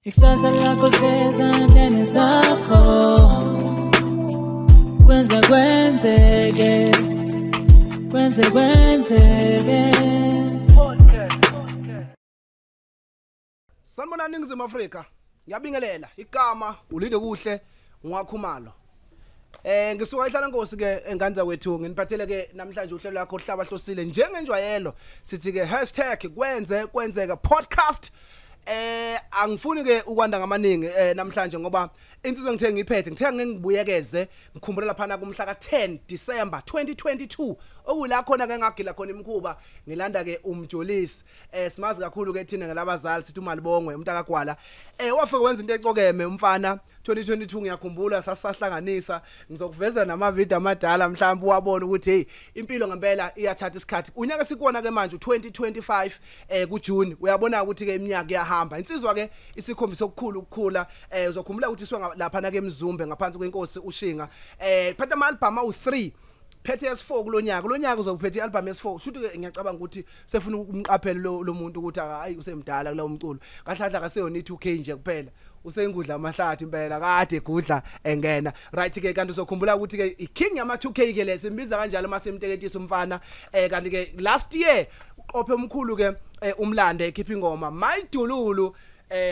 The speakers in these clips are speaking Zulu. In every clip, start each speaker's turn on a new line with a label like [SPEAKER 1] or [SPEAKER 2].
[SPEAKER 1] Ikusasa lakho lisezandleni zakho, kwenze kwenzeke, kwenze kwenzeke.
[SPEAKER 2] Sanibonani Ningizimu Afrika. Ngiyabingelela. Igama ulinde kuhle ngwakhumalo. Ngisuka ihlala nkosi ke enganza kwethu nginiphathele ke namhlanje uhlelo lakho ohlaba hlosile njengenjwayelo sithi ke #kwenze kwenzeka podcast. Angifuni ke ukwanda ngamaningi namhlanje ngoba insizwa ngithe ngiphethe ngithe ngeke ngibuyekeze ngikhumbula lapha kumhla ka10 December 2022 okula khona ke ngagila khona imkhuba ngilanda ke umjolisi. Simazi kakhulu ke thina ngelabazali sithi umalibongwe umntakagwala. Wafika wenza into ecokeme umfana 2022 ngiyakhumbula sasahlanganisa ngizokuvezela nama video amadala mhlawumbe wabona ukuthi hey impilo ngempela iyathatha isikhathi. Unyaka sikuwona ke manje u2025 kuJune uyabona ukuthi ke iminyaka iyahamba. Insizwa ke isikhombisa okukhulu ukukhula. Uzokhumbula ukuthi iswe lapha na ke eMzumbe ngaphansi kwenkosi uShinga. Phethe ama album awu3 phethe S4 kulonyaka. Kulonyaka uzophethe ialbum S4 shuthi ke ngiyacabanga ukuthi sefuna ukumqaphela lo muntu ukuthi hayi usemdala kulo mculo. Kahle kahle akaseyona i2K nje kuphela, usengudla amahlathi impela kade egudla engena right ke. Kanti uzokhumbula ukuthi ke iking yama 2K ke lesimbiza kanjalo masemteketisa umfana. Kanti ke last year uqophe omkhulu ke umlande ekhipha ingoma Mayidululu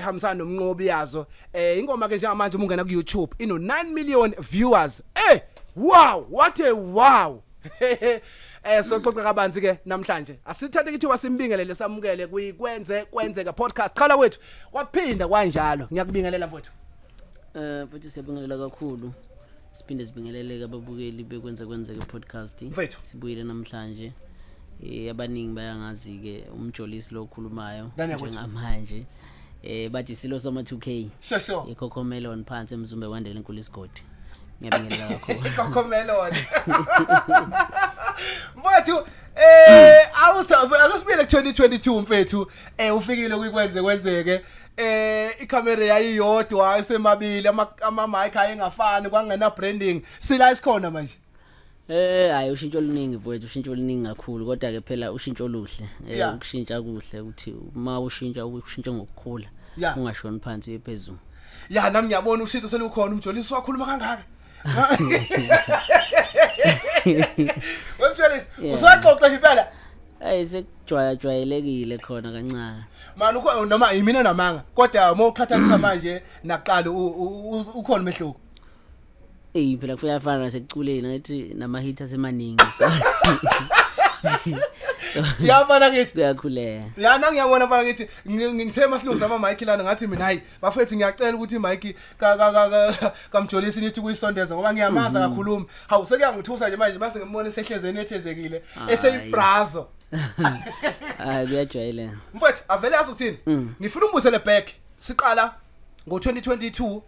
[SPEAKER 2] hambisana nomnqobi yazo. Ingoma ke njengamanje uma ungena ku YouTube ino 9 million viewers. Wow, what a wow. Soxoxa kabanzi ke namhlanje. Asithathe kithiwa simbingelele samukele kuyikwenze kwenzeka podcast. Qhala kwethu kwaphinda kwanjalo. Ngiyakubingelela mfowethu.
[SPEAKER 3] Futhi siyabingelela kakhulu. Siphinde sibingelele ababukeli bekwenza kwenzeke podcast.
[SPEAKER 2] Mfethu.
[SPEAKER 3] Sibuyile namhlanje. Abaningi bayangazi ke umjolisi lo okhulumayo
[SPEAKER 2] Ngane yakwethu.
[SPEAKER 3] njengamanje. Bathi silo sama 2K.
[SPEAKER 2] Sure sure.
[SPEAKER 3] Icocomelon phansi eMzumbe wandele enkulu isigodi. Ngiyabingelela kakhulu.
[SPEAKER 2] Cocomelon. Mfethu awusa akusibile 2022 mfethu. Ufikile kuyikwenze kwenzeke. Ikhamera yayiyodwa esemabili ama mic ayengafani kwangena branding. Sila isikhona manje.
[SPEAKER 3] Hayi ushintsho oluningi mfowethu, ushintsho oluningi kakhulu kodwa ke phela ushintsho oluhle. Ukushintsha kuhle ukuthi uma ushintsha ushintshe ngokukhula ungashoni phansi uye phezulu.
[SPEAKER 2] Ya nami ngiyabona ushintsho selukhona umjolisi wakhuluma kangaka. Wemjolisi usaxoxa nje impela.
[SPEAKER 3] Hey sekujwaya jwayelekile khona kancane.
[SPEAKER 2] Mani ukho noma yimina namanga kodwa uma uqhathanisa manje naqala ukhona umehluko.
[SPEAKER 3] Phela kuyafana nasekuculeni ngathi nama hit asemaningi so. So
[SPEAKER 2] Yafana kithi.
[SPEAKER 3] Kuyakhuleka.
[SPEAKER 2] Ya na ngiyabona mfana ngithi ngithe masilungisa ama mic lana ngathi mina hayi bafethu ngiyacela ukuthi mic ka ka ka kaMjolisi nithi kuyisondeza ngoba ngiyamaza kakhuluma. Hawu sekuyangithusa nje manje mase ngibona esehlezeni ethezekile eseyibrazo.
[SPEAKER 3] Hayi kuyajwayeleka.
[SPEAKER 2] Mfethu avele yazi ukuthini? Ngifuna umbusele back. Siqala ngo2022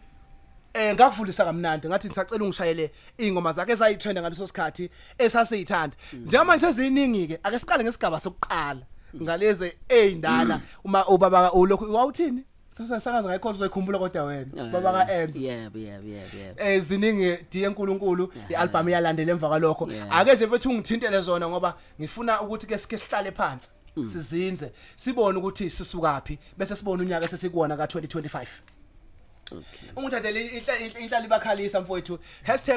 [SPEAKER 2] ngakuvulisa kamnandi ngathi ngisacela ungishayele ingoma zakhe ezayitrenda ngaleso sikhathi esasiyithanda. Njengamanje seziningi ke ake siqale ngesigaba sokuqala ngalezi ezindala uma ubaba ulokhu wawuthini? Sasakaza ngayikhona uzoyikhumbula kodwa wena baba kaEnzo.
[SPEAKER 3] Yebo yebo yebo yebo.
[SPEAKER 2] Ziningi D enkulunkulu ialbum iyalandela emva kwalokho. Ake nje mfethu ungithintele zona ngoba ngifuna ukuthi ke sike sihlale phansi sizinze sibone ukuthi sisukaphi bese sibone unyaka sesikuwona ka2025. Ungithathele inhlali bakhalisa mfowethu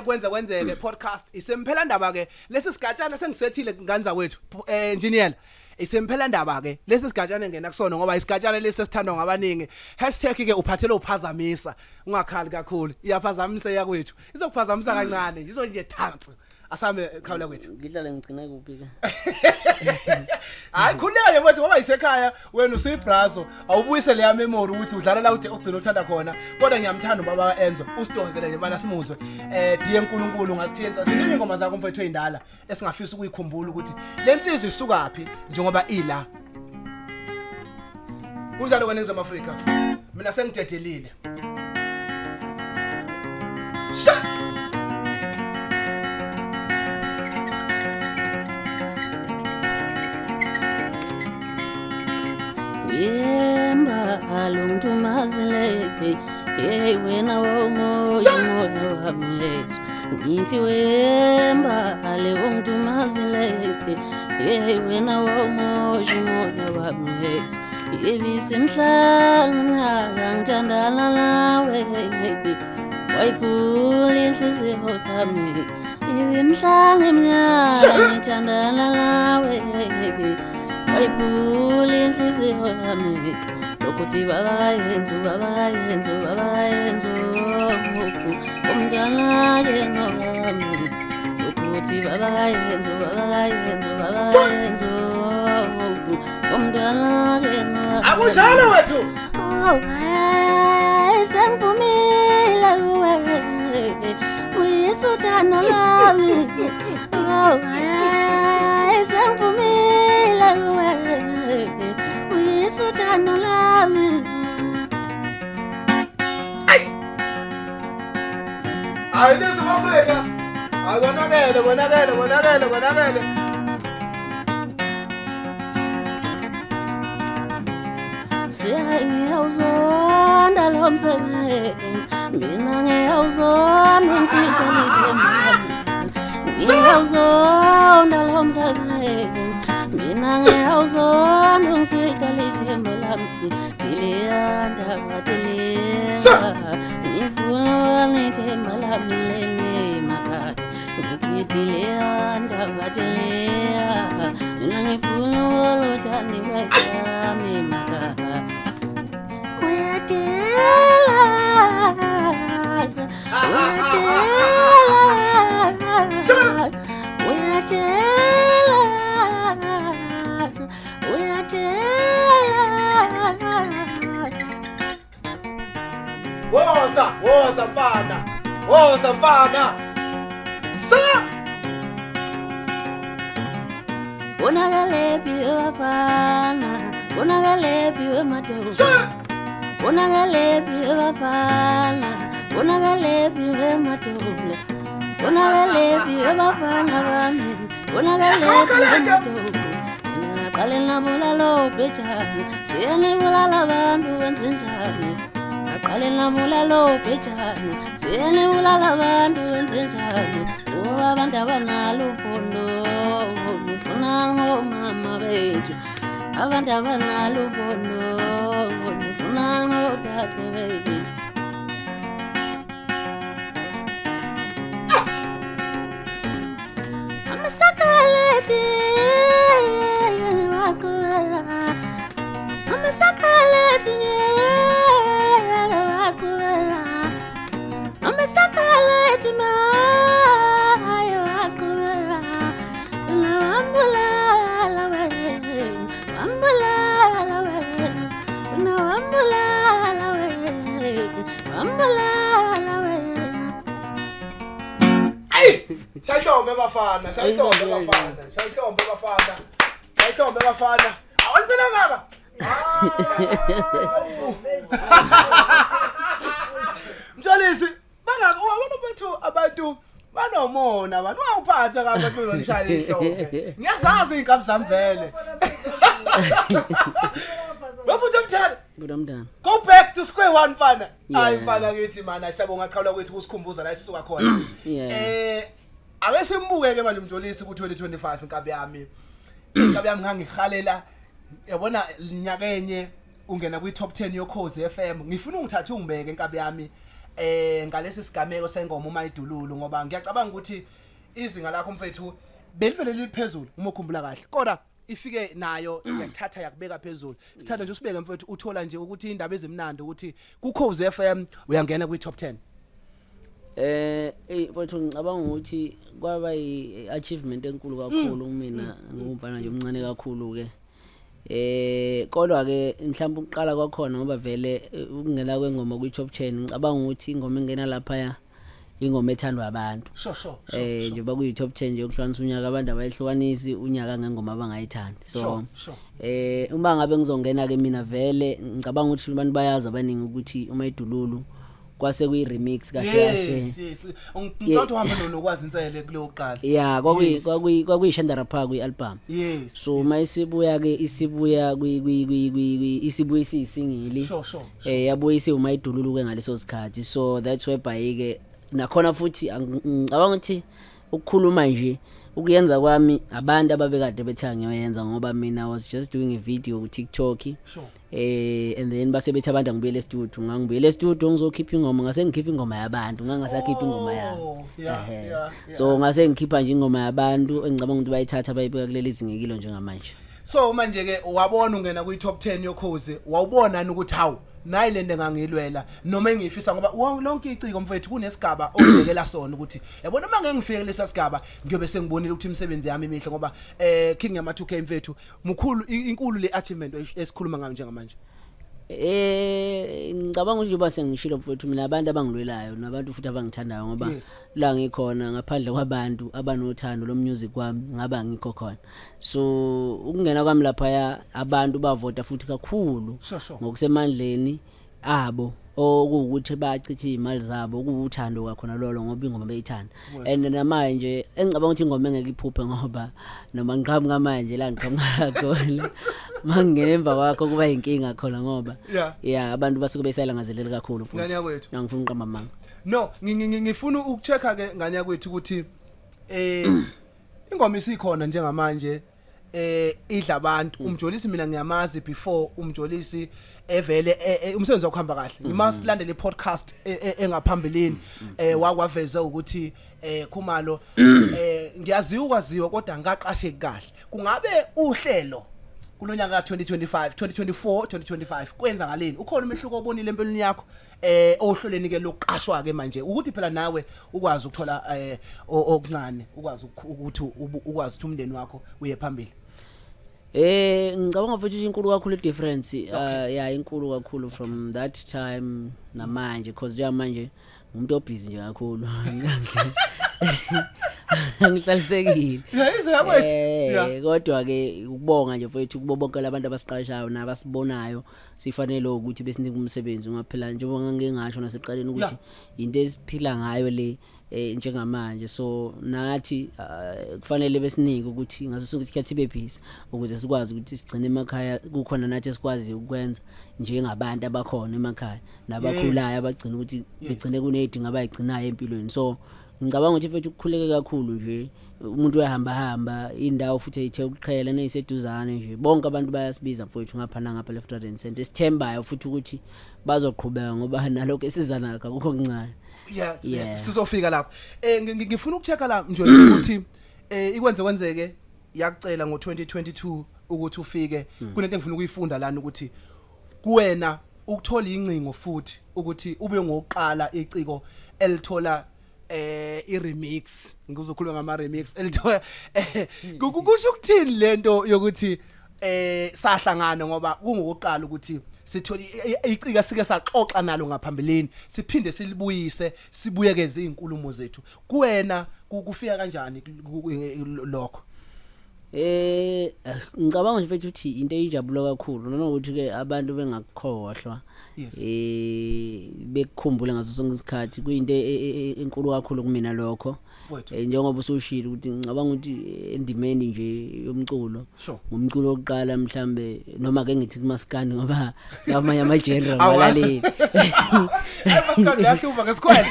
[SPEAKER 2] #kwenze kwenzeke podcast isemphela ndaba ke lesi sigatshana sengisethile nganza kwethu engineer isemphela ndaba ke lesi sigatshana engena kusona ngoba isigatshana lesi esithandwa ngabaningi # ke uphathele uphazamisa ungakhali kakhulu iyaphazamisa yakwethu izokuphazamisa kancane izo nje thansi asame khawula kwethu.
[SPEAKER 3] Ngihlale ngigcina kuphi ke?
[SPEAKER 2] Hayi khuleka nje mfethu ngoba isekhaya wena usuyibrazo awubuyise leya memory ukuthi udlala la uthi ugcina uthanda khona kodwa ngiyamthanda ubaba kaEnzo usidonsele nje bana simuzwe diye enkulunkulu ngasithensa ziningi ingoma zakho mfethu ezindala esingafisa ukuyikhumbula ukuthi lensizwe isukaphi njengoba ila kunjalo kweNingizimu Afrika. Mina sengidedelile. Sha!
[SPEAKER 3] Yemba aluntumazileke hey wena womoya moya wami Yesu ngithi wemba ale untumazileke hey wena womoya moya wami Yesu. Ibisimhlanga ngithandana nawe, wayiphula inhliziyo yami. Ibimhlanga iminyaka ngithandana nawe, wayiphula inhliziyo yami. Lokuthi baba kayenzi, ubaba kayenzi, ubaba kayenzi, umntwana-ke nowami. Lokuthi baba kayenzi, ubaba kayenzi, ubaba kayenzi, umntwana-ke nowami.
[SPEAKER 2] Akunjalo wethu.
[SPEAKER 3] Oh, hayi, sengivumile kuwe, uyisuthando lwami. Oh, hayi, sengivumile kuwe, uyisuthando lwami.
[SPEAKER 2] Hayi, Ningizimu Afrika. Hayi, konakele, konakele, konakele, konakele.
[SPEAKER 3] Ngiyawuzonda lo msebenzi mina, ngiyawuzonda ngisithelithemba. Ngiyawuzonda lo msebenzi mina, ngiyawuzonda ngisithelithemba lami. Diliyanda diliya, ngifuna nithemba lami leni makhaya. Ngithi diliyanda diliya, mina ngifuna oluthandi wami makhaya. Uyadela, uyadela, uyadela, uyadela.
[SPEAKER 2] Woza, woza mfana, woza mfana. Sa
[SPEAKER 3] Bonakalephi bafana? Bonakalephi wemadoda?
[SPEAKER 2] Sa
[SPEAKER 3] Bonakalephi bafana? Bonakalephi wemadoda? Bonakalephi bafana bami? Bonakalephi wemadoda? Naqale nabulala obhejane, siyanibulala abantu, wenzenjani? Naqale nabulala obhejane, siyanibulala abantu, wenzenjani? Oh, abantu abanalo uphondo, nifuna ngomama bethu. Abantu abanalo uphondo, nifuna ngodade bethu. Amasakalethi waqhubeka, amasakalethi waqhubeka, amasakalethi mayo waqhubeka. Wambulala wena, wambulala wena, wambulala wena, wambulala wena.
[SPEAKER 2] Ayi, shayihlombe bafana, shayihlombe bafana, shayihlombe bafana, shayihlombe bafana. Awuliphela kangaka. Mtholisi, bangaka wabona bethu, abantu banomona, abantu wawuphatha kabi, abantu bengishaya ihlombe. Ngiyazazi inkabi zami vele. Bafuthi omthana.
[SPEAKER 3] Buda mntana.
[SPEAKER 2] Go back to square one, mfana. Hayi mfana kithi mana, siyabonga qhawula kwethu kusikhumbuza la sisuka khona. Ake simbuke ke manje Mjolisi ku 2025, inkabi yami. Inkabi yami, ngangihalela yabona nyakenye ungena kwi top 10 yoKhozi FM. Ngifuna ungithathe ungibeke, inkabi yami, ngalesi sigameko sengoma uMayidululu, ngoba ngiyacabanga ukuthi izinga lakho mfethu belivele liphezulu uma ukhumbula kahle. Kodwa ifike nayo yathatha yakubeka phezulu. Sithatha nje usibeke mfethu, uthola nje ukuthi indaba ezimnandi ukuthi kuKhozi FM uyangena kwi top 10.
[SPEAKER 3] Eh mfowethu, ngicabanga ukuthi kwaba i-achievement enkulu kakhulu kumina ngumfana nje omncane kakhulu ke. Kodwa ke mhlawumbe ukuqala kwakhona, ngoba vele ukungena kwengoma kwi top 10, ngicabanga ukuthi ingoma engena lapha ingoma ethandwa abantu. Nje bakuyi top 10 nje ukuhlukanisa unyaka, abantu abayihlukanisi unyaka ngengoma abangayithandi. So uma ngabe ngizongena ke mina, vele ngicabanga ukuthi abantu bayazi abaningi ukuthi uma idululu kwase kuyi remix kahle kahle.
[SPEAKER 2] Yes, ngicela uhambe nokwazi insele kuleyo kuqala.
[SPEAKER 3] Yeah, kwakuyi Shandara Park kwi album. So uma isibuya ke, isibuya kwi isibuya isiyi-single. Yabuya isiwumayidululu ke ngaleso sikhathi, so that's whereby ke nakhona futhi ngicabanga ukuthi ukukhuluma nje Ukuyenza kwami abantu ababekade bethe ngiyoyenza, ngoba mina I was just doing a video ku TikTok. And then base bethi abantu angibuyele e-studio, ngangibuyele e-studio ngizokhipha ingoma, ngase ngikhipha ingoma yabantu, ngangasakhipha ingoma yami. So ngase ngikhipha nje ingoma yabantu engicabanga ukuthi bayithatha bayibeka kuleli zinga ekilo njengamanje.
[SPEAKER 2] So manje ke wabona ungena kwi top 10 yokhozi, wawubona ukuthi hawu, nayi lento engangilwela noma engiyifisa, ngoba lonke iciko mfethu kunesigaba okubhekela sona ukuthi yabona uma ngeke ngifike kulesa sigaba ngiyobe sengibonile ukuthi imisebenzi yami imihle, ngoba King yama 2K mfethu mkhulu, inkulu le achievement esikhuluma ngayo njengamanje.
[SPEAKER 3] Ngicabanga ukuthi njengoba sengishilo mfowethu, mina abantu abangilwelayo nabantu futhi abangithandayo, ngoba la ngikhona ngaphandle kwabantu abanothando lo music wami ngaba ngikho khona. So ukungena kwami lapha, abantu bavota futhi kakhulu ngokusemandleni abo, okuwukuthi bachithe izimali zabo, kuwuthando kakhona lolo, ngoba ingoma beyithanda. And namanje engicabanga ukuthi ingoma engeke iphuphe, ngoba noma ngiqhamuka manje la ngiqhamuka khona, mangingena emva kwakho kuba inkinga khona, ngoba yeah, abantu basuke besayilangazelela kakhulu futhi.
[SPEAKER 2] Ngane yakwethu.
[SPEAKER 3] Angifuni uqamba amanga.
[SPEAKER 2] No, ngifuna ukuchecka ke ngane yakwethu ukuthi ingoma isikhona njengamanje, idla abantu. Umjolisi mina ngiyamazi before umjolisi evele umsebenzi wakuhamba kahle. Ngima silandele i-podcast engaphambilini, wakwaveza ukuthi Khumalo ngiyaziwa ukwaziwa kodwa ngaqasheki kahle. Kungabe uhlelo kulonyaka ka 2025, 2024, 2025 kwenza ngaleni? Ukhona umehluko obonile empilweni yakho ohlelweni ke lokuqashwa ke manje, ukuthi phela nawe ukwazi ukuthola okuncane, ukwazi ukuthi ukwazi ukuthi umndeni wakho uye phambili?
[SPEAKER 3] Ngicabanga futhi inkulu kakhulu i-difference, yeah, inkulu kakhulu from that time namanje, because njengamanje umuntu obusy nje kakhulu, ngihlalisekile.
[SPEAKER 2] Yeah, ize yakwethu.
[SPEAKER 3] Kodwa ke ukubonga nje mfowethu kubo bonke labantu abasiqashayo nabasibonayo sifanele ukuthi besinike umsebenzi, ungaphela njengoba ngike ngasho naseqaleni ukuthi into esiphila ngayo le njengamanje. So nathi kufanele besinike ukuthi ngaso sonke isikhathi sibe busy ukuze sikwazi ukuthi sigcine emakhaya kukhona nathi esikwazi ukwenza njengabantu abakhona emakhaya nabakhulayo, abagcina ukuthi begcine kuney'dingo abayigcinayo empilweni. So ngicabanga ukuthi mfethu ukukhuleke kakhulu nje, umuntu uyahamba hamba indawo futhi eyithe ukuqhela neyiseduzane nje, bonke abantu bayasibiza mfowethu ngapha nangapha, left, right and center, esithembayo futhi ukuthi bazoqhubeka ngoba nalokho esiza nakho akukho kuncane.
[SPEAKER 2] Yes, sizofika lapho. Ngifuna ukuchecka la Mjolisi ukuthi ikwenze kwenzeke yakucela ngo2022 ukuthi ufike. Kunento engifuna ukuyifunda lana, ukuthi kuwena ukuthola incingo futhi ukuthi ube ngokuqala iciko elithola i-remix, ngizokhuluma ngama remix elithola, kusho ukuthini lento yokuthi sahlangana, ngoba kungokuqala ukuthi sithole icika sike saxoxa nalo ngaphambilini, siphinde silibuyise sibuyekeze izinkulumo zethu kuwena, kufika kanjani lokho?
[SPEAKER 3] Ngicabanga nje mfethu ukuthi into eyinjabulo kakhulu noma ukuthi ke abantu bengakukhohlwa, bekukhumbula ngaso sonke isikhathi, kuyinto enkulu kakhulu kumina lokho.
[SPEAKER 2] Mfowethu.
[SPEAKER 3] Njengoba usushilo ukuthi ngicabanga ukuthi endimeni nje yomculo ngumculo wokuqala mhlambe, noma ke ngithi kumaskandi, ngoba lamanye ama-genre ngiwalaleli.
[SPEAKER 2] Maskandi yahlupha ngesikhwele.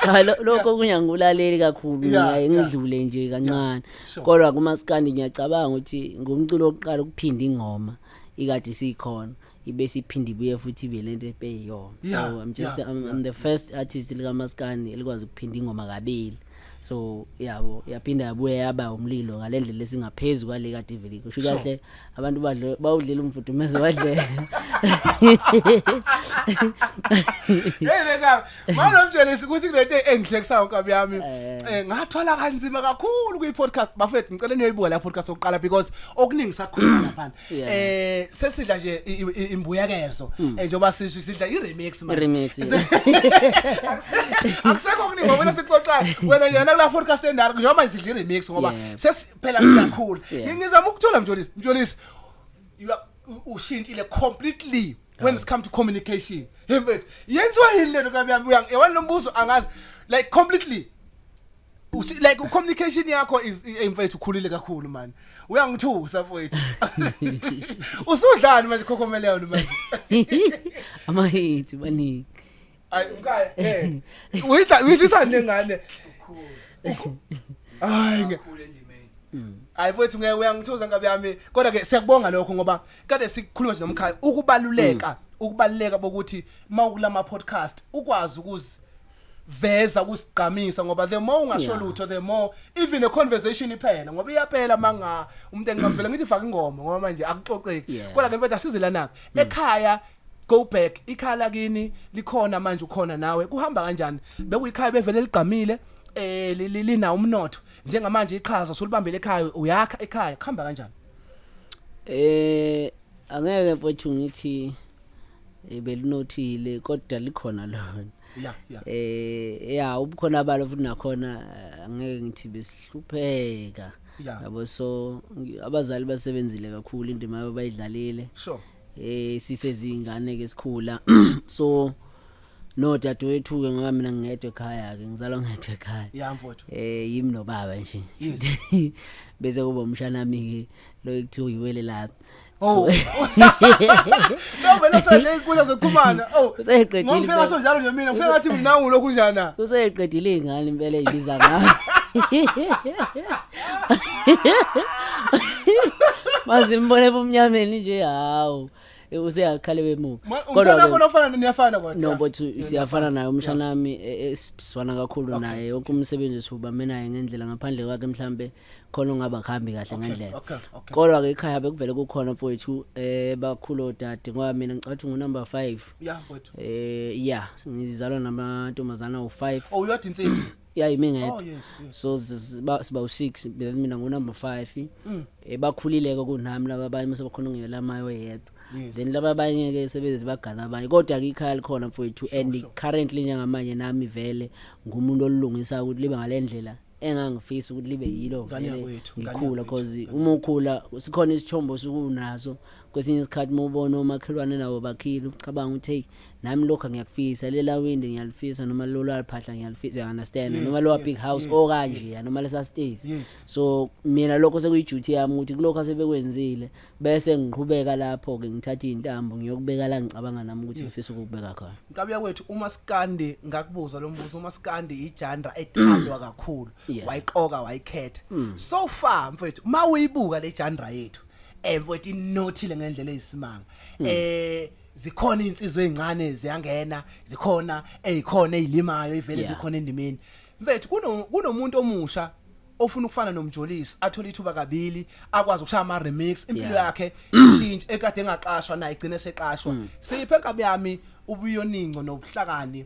[SPEAKER 3] Cha, lokho kunyangulaleli kakhulu, ngiyaye ngidlule nje kancane. Kodwa kumaskandi ngiyacabanga ukuthi ngumculo wokuqala ukuphinda ingoma ikade isikhona, ibe siphinde ibuye futhi ibe lento ebeyiyona. So I'm just I'm the first artist likaMaskandi elikwazi ukuphinda ingoma kabili. So yabo, yaphinda yabuye yaba umlilo ngalendlela esingaphezulu kwale kade ivele. Kusho kahle abantu badle bawudlela umfudumezo wadle.
[SPEAKER 2] Hey leka, manje Mjolisi ukuthi kunento engihlekisayo nkabi yami. Ngathola kanzima kakhulu kwi podcast bafethu, ngicela niyoyibuka la podcast okuqala because okuningi sakhuluma lapha. Sesidla nje imbuyekezo, njengoba sisho sidla i remix manje.
[SPEAKER 3] I-remix, yeah.
[SPEAKER 2] Akusekho okuningi ngoba sixoxa wena yena kula podcast endala, njengoba manje sidla i remix ngoba sesiphela siyakhula. Ngizama ukuthola Mjolisi, Mjolisi, you are ushintshile completely when it's come to communication. Hey mfethu, yenziwa yini lento kabi yami? Uyangiyabona lo mbuzo, angazi, like completely like communication yakho is mfethu ukhulile kakhulu man, uyangithusa mfethu. Usudlani manje Cocomelon manje?
[SPEAKER 3] Ama-hits baningi.
[SPEAKER 2] Ayi mkhaya, uyidla uyidlisa nengane. Hayi nge Hayi mfowethu, ngeke uyangithuza nkabi yami, kodwa ke siyakubonga lokho ngoba kade sikhuluma nje nomkhaya ukubaluleka bokuthi mawukulama podcast ukwazi ukuziveza, ukusigqamisa, ngoba the more ungasho lutho, the more even a conversation iphela, ngoba iyaphela manga umuntu enqamvela ngithi faka ingoma, ngoba manje akuxoxeki. Kodwa ke mfethu, asize lana ekhaya, go back, ikhaya lakini likhona manje, ukhona nawe, kuhamba kanjani? Bekuyikhaya bevele ligqamile, lina umnotho njengamanje, iqhaza usulibambele ekhaya, uyakha ekhaya, kuhamba kanjani?
[SPEAKER 3] Angeke mfowethu ngithi belinothile, kodwa likhona lona. Ya, ubukhona balo futhi nakhona angeke ngithi besihlupheka. Yabo, so abazali basebenzile kakhulu, indima yabo bayidlalile. Sisezingane ke sikhula, so no dadewethu ke, ngoba mina ngingedwa ekhaya ke, ngizalwa ngedwa ekhaya.
[SPEAKER 2] Ya mfowethu.
[SPEAKER 3] Yimi nobaba nje. Bese kuba umshana wami ke lo ekuthiwa uyiwele lapha.
[SPEAKER 2] Oh. No, vele sedle inkundla zokuxhumana. Oh.
[SPEAKER 3] Useyiqedile
[SPEAKER 2] Ngifika
[SPEAKER 3] impela.
[SPEAKER 2] ngasho njalo nje mina, ngifika ngathi mina ngulokhu njana.
[SPEAKER 3] Useyiqedile ingane impela eyibiza ngayo. Mazimbone ebumnyameni nje, hawu. Useyakhala bemuva.
[SPEAKER 2] Umshana wakho nofana niyafana kodwa?
[SPEAKER 3] No, but siyafana naye umshana wami, sifana kakhulu naye. Wonke umsebenzi siwubambe naye ngendlela, ngaphandle kwakhe mhlambe khona ongaba kuhambi kahle ngendlela. Kodwa ke ekhaya bekuvele kukhona mfowethu, bakhulu odade, ngoba mina ngicathi ngu number 5.
[SPEAKER 2] Ya mfowethu.
[SPEAKER 3] Yeah, ngizalwa namantombazana u5.
[SPEAKER 2] Oh, uyodwa insizwa.
[SPEAKER 3] Yeah, yimi ngedwa.
[SPEAKER 2] Oh yes.
[SPEAKER 3] So siba u6, mina ngu number 5. Bakhulile ke kunami laba abanye, mase bakhona ngelamayo oyedwa. Then laba abanye ke sebeze bagana abanye, kodwa ke ikhaya likhona mfowethu, and currently njengamanje nami vele ngumuntu olungisa ukuthi libe ngalendlela engangifisa ukuthi libe yilo
[SPEAKER 2] Ngane
[SPEAKER 3] vele
[SPEAKER 2] yakwethu, ngane
[SPEAKER 3] ngikhula,
[SPEAKER 2] yakwethu.
[SPEAKER 3] Cause uma ukhula sikhona isithombo sukunaso. Kwesinye isikhathi uma ubona omakhelwane nabo bakhile, ucabanga ukuthi hey, nami lokhu ngiyakufisa, lela windi ngiyalifisa, noma lolu phahla ngiyalifisa, you understand? Noma lowa big house okanje, noma lesa stairs. So mina lokho sekuyi-duty yami ukuthi kulokho asebekwenzile bese ngiqhubeka lapho ke, ngithatha iy'ntambo ngiyokubeka la ngicabanga nami ukuthi ngifisa ukukubeka khona.
[SPEAKER 2] Nkabi yakwethu, umaskandi, ngakubuza lo mbuzo, umaskandi i-genre ethandwa kakhulu. Wayiqoka, wayikhetha. So far mfethu, mawuyibuka le genre yethu, mfethu, inothile ngendlela eyisimanga. Zikhona insizwe ezincane ziyangena, zikhona ezikhona ezilimayo ivele, zikhona endimeni. Mfethu, kunomuntu omusha ofuna ukufana noMjolisi, athola ithuba kabili, akwazi ukushaya ama remix, impilo yakhe ishintshe, ekade engaqashwa naye igcine seqashwa. Siphe nkabi yami ubuyoninco nobuhlakani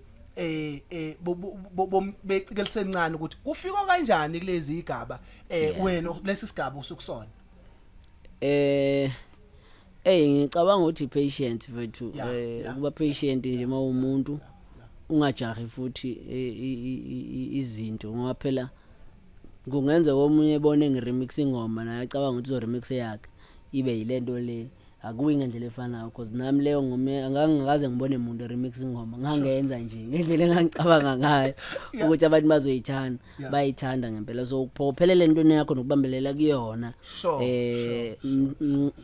[SPEAKER 2] becike lisencane ukuthi kufika kanjani kulezi igaba, wena lesi sigaba usukusona.
[SPEAKER 3] Hey, ngicabanga ukuthi patient mfethu, ukuba patient nje mawumuntu, ungajahi futhi izinto, ngoba phela kungenzeka omunye ebone ngi-remix ingoma naye acabanga ukuthi uzo-remix eyakhe ibe yilento le, akuyi ngendlela efanayo, because nami leyo ngoma angangikaze ngibone umuntu remix ingoma, ngangenza nje ngendlela engangicabanga ngayo ukuthi abantu bazoyithanda. Bayithanda ngempela, so ukuphokophelela entweni yakho nokubambelela kuyona.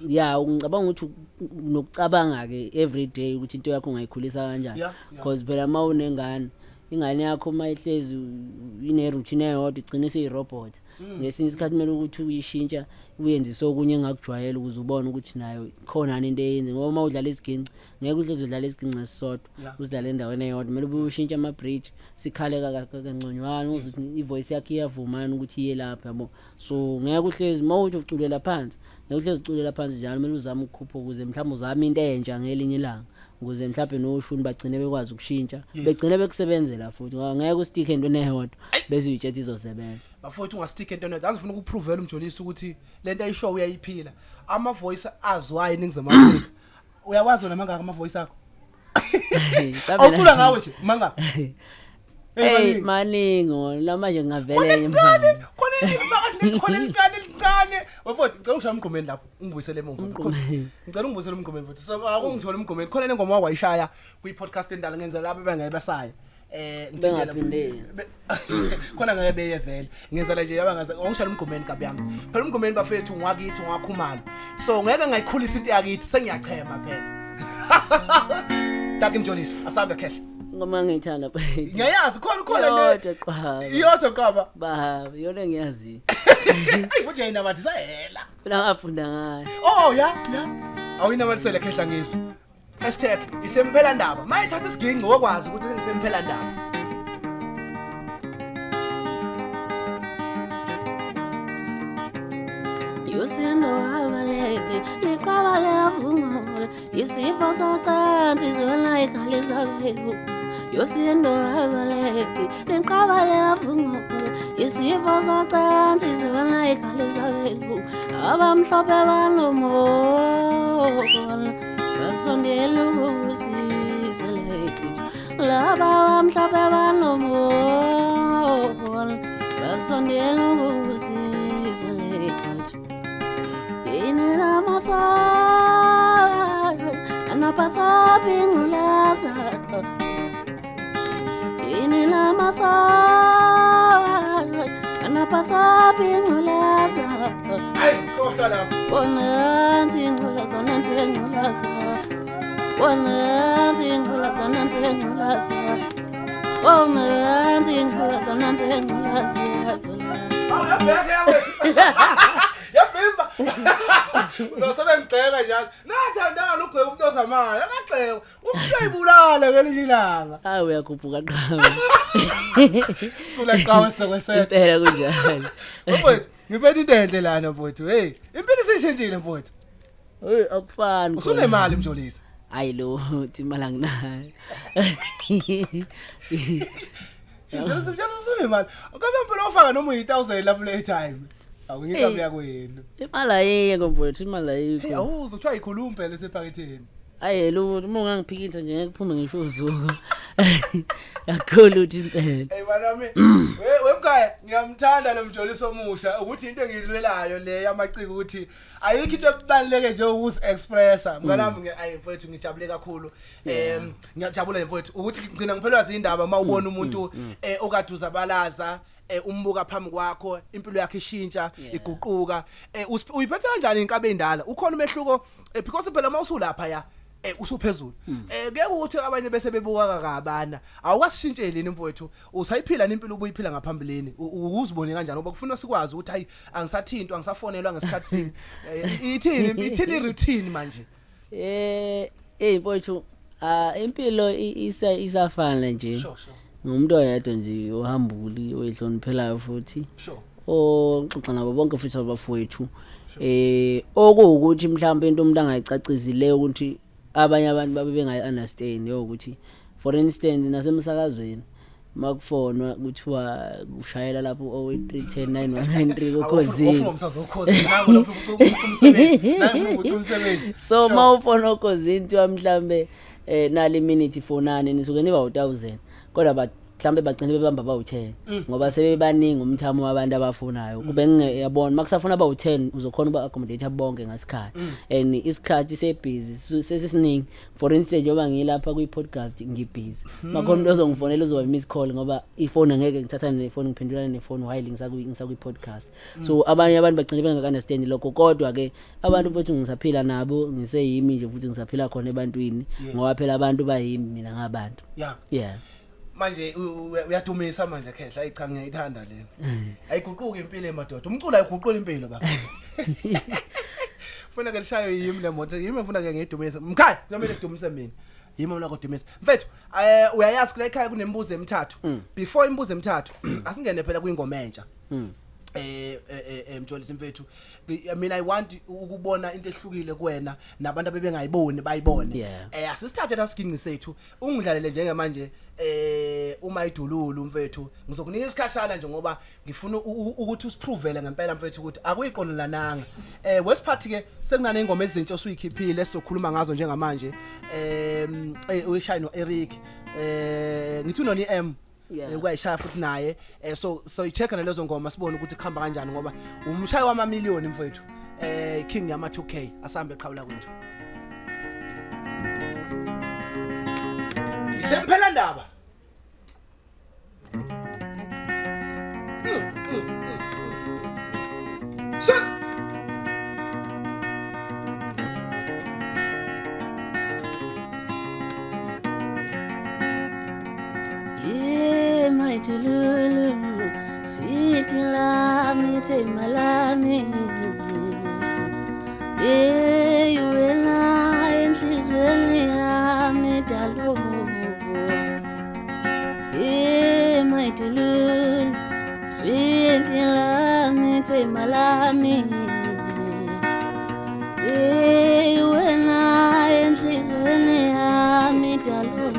[SPEAKER 3] Ya, ngicabanga ukuthi nokucabanga ke every day ukuthi into yakho ungayikhulisa kanjani, because phela uma unengane, ingane yakho uma ihlezi ine routine eyodwa igcine seyirobot. Ngesinye isikhathi kumele ukuthi uyishintsha, uyenzise okunye engakujwayela ukuze ubone ukuthi nayo khona into eyenze, ngoba uma udlala isiginci ngeke uhlezi udlala isiginci esisodwa. Uzidlale endaweni eyodwa, kumele ubuye ushintshe ama-bridge, sikhale kangconywana uze ukuthi i-voice yakho iyavumana ukuthi iye lapha, yabo. So ngeke uhlezi uma uthi uculela phansi, ngeke uhlezi uculela phansi njalo, kumele uzame ukukhupha ukuze mhlawumbe uzame into entsha ngelinye ilanga, ukuze mhlawumbe noshuni bagcine bekwazi ukushintsha, begcine bekusebenzela futhi, ngoba ngeke ustikhe entweni eyodwa bese uyitshetha izosebenza.
[SPEAKER 2] Bafowethu, ungastick entweni eyodwa. Azifuna ukuprovela uMjolisi ukuthi lento ayisho uyayiphila. Ama voice azwayo eNingizimu Afrika, uyawazi wena mangaka ama voice akho? Awucula ngawe nje mangaka?
[SPEAKER 3] Hey, maningi wona lamanje, ngingavele enye
[SPEAKER 2] khona khona khona elincane elincane. Bafowethu, ngicela ungishaya umgqumeni lapho, ungibuyisele emuva.
[SPEAKER 3] Umgqumeni.
[SPEAKER 2] Ngicela ungibuyisele umgqumeni futhi, so akungithole umgqumeni khona le ngoma wayishaya kwi podcast endala, ngenza laba bengeke basaya ngithintela-
[SPEAKER 3] Bengaphindeli.
[SPEAKER 2] Khona ngeke beye vele, ngenzela nje yaba ngaze ongishaya umgqumeni kabi yami. Phela umgqumeni bafethu ngwakithi, ngwakhumalo, so ngeke ngayikhulisa into yakithi, sengiyachema phela. Taki Mjolisi, asambe khehle.
[SPEAKER 3] Ingoma ngiyithanda mfethu.
[SPEAKER 2] Ngiyayazi khona khona le.
[SPEAKER 3] Iyodwa qaba.
[SPEAKER 2] Iyodwa qaba.
[SPEAKER 3] Baba, iyona engiyaziyo.
[SPEAKER 2] Ayi futhi uyayinamatisa hela.
[SPEAKER 3] Phela ngafunda ngayo.
[SPEAKER 2] Oh ya ya. Awuyinamathisele khehla ngizwe. Hashtag isemphela ndaba. Mayithatha isiginci wokwazi ukuthi ngisemphela ndaba.
[SPEAKER 4] Usindo abaleke liqaba liyavungula isifo socansi zona ikhalisa belu Usindo abaleke liqaba liyavungula isifo socansi zona ikhalisa belu abamhlophe banomona basondela ukusizwe lethu laba abamhlophe banomona basondela ukusizwe lethu yini lamasaba anopasaphi ingculaza yini lamasaba anopasaphi ingculaza
[SPEAKER 2] Ayi khohlwa lapho.
[SPEAKER 4] Bonansi ingculaza nansi ingculaza Bonansi ingculaza nansi ingculaza Bonansi ingculaza nansi ingculaza.
[SPEAKER 2] Awu yabheka yawethu. Yabhimba. Uzosobe ngigxeka njalo. Nathandana ugxeka umuntu ozamayo, akagxeka. Umuntu uyibulala ngelinye ilanga.
[SPEAKER 3] Hayi uyakhuphuka qhawe.
[SPEAKER 2] Cula qhawe sekwesela.
[SPEAKER 3] Impela kunjalo.
[SPEAKER 2] Mfowethu, ngiphethe into enhle lana mfowethu. Hey, impilo isishintshile mfowethu.
[SPEAKER 3] Hey akufani. khona.
[SPEAKER 2] Usunemali Mjolisi.
[SPEAKER 3] Hayi lo uthi imali anginayo.
[SPEAKER 2] Mjolisi Mjolisi usunemali. Ukabe impilo ofaka noma uyi1000 lapho le time. Awungikabi yakwenu.
[SPEAKER 3] Imali ayikho mfowethu, imali
[SPEAKER 2] Hey,
[SPEAKER 3] ayikho.
[SPEAKER 2] awuzwa kuthiwa ikhuluma phela esephaketheni.
[SPEAKER 3] Hayi lo uma ungangiphikitha nje ngeke kuphume ngisho uzuko. Kakhulu uthi impela.
[SPEAKER 2] Hey banami, we wemkhaya ngiyamthanda lo Mjolisi omusha ukuthi into engiyilwelayo le yamaciko ukuthi ayikho into ebaluleke nje ukuzi expressa. Mnganami ayi mfowethu ngijabule kakhulu. Ngiyajabula nje mfowethu ukuthi ngigcina ngiphelwa izindaba mawubona umuntu okade uzabalaza umbuka phambi kwakho impilo yakhe ishintsha iguquka. Uyiphethe kanjani inkabe endala? Ukhona umehluko because phela mawusulapha ya usuphezulu. Kuye ukuthi abanye bese bebuka kabana. Awukasishintsheli yini mfowethu? Usayiphila nempilo ubuyiphila ngaphambilini. Uzibone kanjani ngoba kufuna sikwazi ukuthi hayi angisathintwa angisafonelwa ngesikhathi sini. Ithini ithini routine manje?
[SPEAKER 3] Eh mfowethu, ah impilo isa isafana nje.
[SPEAKER 2] Sure sure.
[SPEAKER 3] Ngumuntu oyedwa nje ohambuli oyihloniphelayo futhi.
[SPEAKER 2] Sure.
[SPEAKER 3] Oxoxa nabo bonke futhi abafowethu. Okuwukuthi mhlawumbe into umuntu angayicacisi ukuthi abanye abantu babe bengayi understand yokuthi for instance nasemsakazweni makufonwa kuthiwa kushayela lapho 083109193 kokhozini.
[SPEAKER 2] Awufuna umsazo okhozini nangu lapho umsebenzi. Nangu umsebenzi.
[SPEAKER 3] So mawufona okhozini kuthiwa mhlambe nali minute fonani nisuke niba u1000 kodwa ba mhlambe bagcine bebamba bawu10 ngoba sebebaningi umthamo wabantu abafunayo kube ngiyabona makusafuna bawu10 uzokhona uba accommodate bonke ngasikhathi and isikhathi sebusy sesisiningi. For instance njengoba ngilapha kwi podcast ngibusy makhona umuntu ozongifonela uzoba miss call ngoba ifone angeke ngithathane nefone ngiphendulane nefone while ngisakwi ngisakwi podcast. So abanye abantu bagcine bengaka understand lokho kodwa ke abantu futhi ngisaphila nabo ngiseyimi nje futhi ngisaphila khona ebantwini ngoba phela abantu bayimi mina ngabantu.
[SPEAKER 2] Yeah.
[SPEAKER 3] Yeah.
[SPEAKER 2] Manje uyadumisa manje khehla ayi cha ngiyayithanda le. Ayiguquki impilo emadoda. Umculo ayiguqula impilo baba. Funa ke lishayo yimi le moto yimi ngifuna ke ngiyidumisa. Mkhaya kumele kudumise mina. Yimi mina kodumisa. Mfethu uyayazi kule ekhaya kunemibuzo emithathu. Before imibuzo emithathu asingene phela kwingoma entsha. Mjolisi mfethu mina I want ukubona into ehlukile kuwena nabantu abebengayiboni bayibone. Asisithathe la siginci sethu ungidlalele njengamanje uma idululu mfethu ngizokunika isikhashana nje ngoba ngifuna ukuthi usiprovele ngempela mfethu ukuthi akuyiqonelananga. Wesiphathi ke sekunane ingoma ezintsha osuyikhiphile esizokhuluma ngazo njengamanje uyishaya no Eric ngithi unoni M Kwayishaya futhi naye so so icheck nalezo ngoma sibone ukuthi kuhamba kanjani ngoba umshayi wama million mfethu king yama 2K asambe eqhawula kwethu. Isemphela ndaba. Shut.
[SPEAKER 4] my tululu, sweet lami, themba lami. Hey wena enhliziyweni yami dalo. Hey my tululu, sweet lami, themba lami. Hey wena enhliziyweni yami dalo.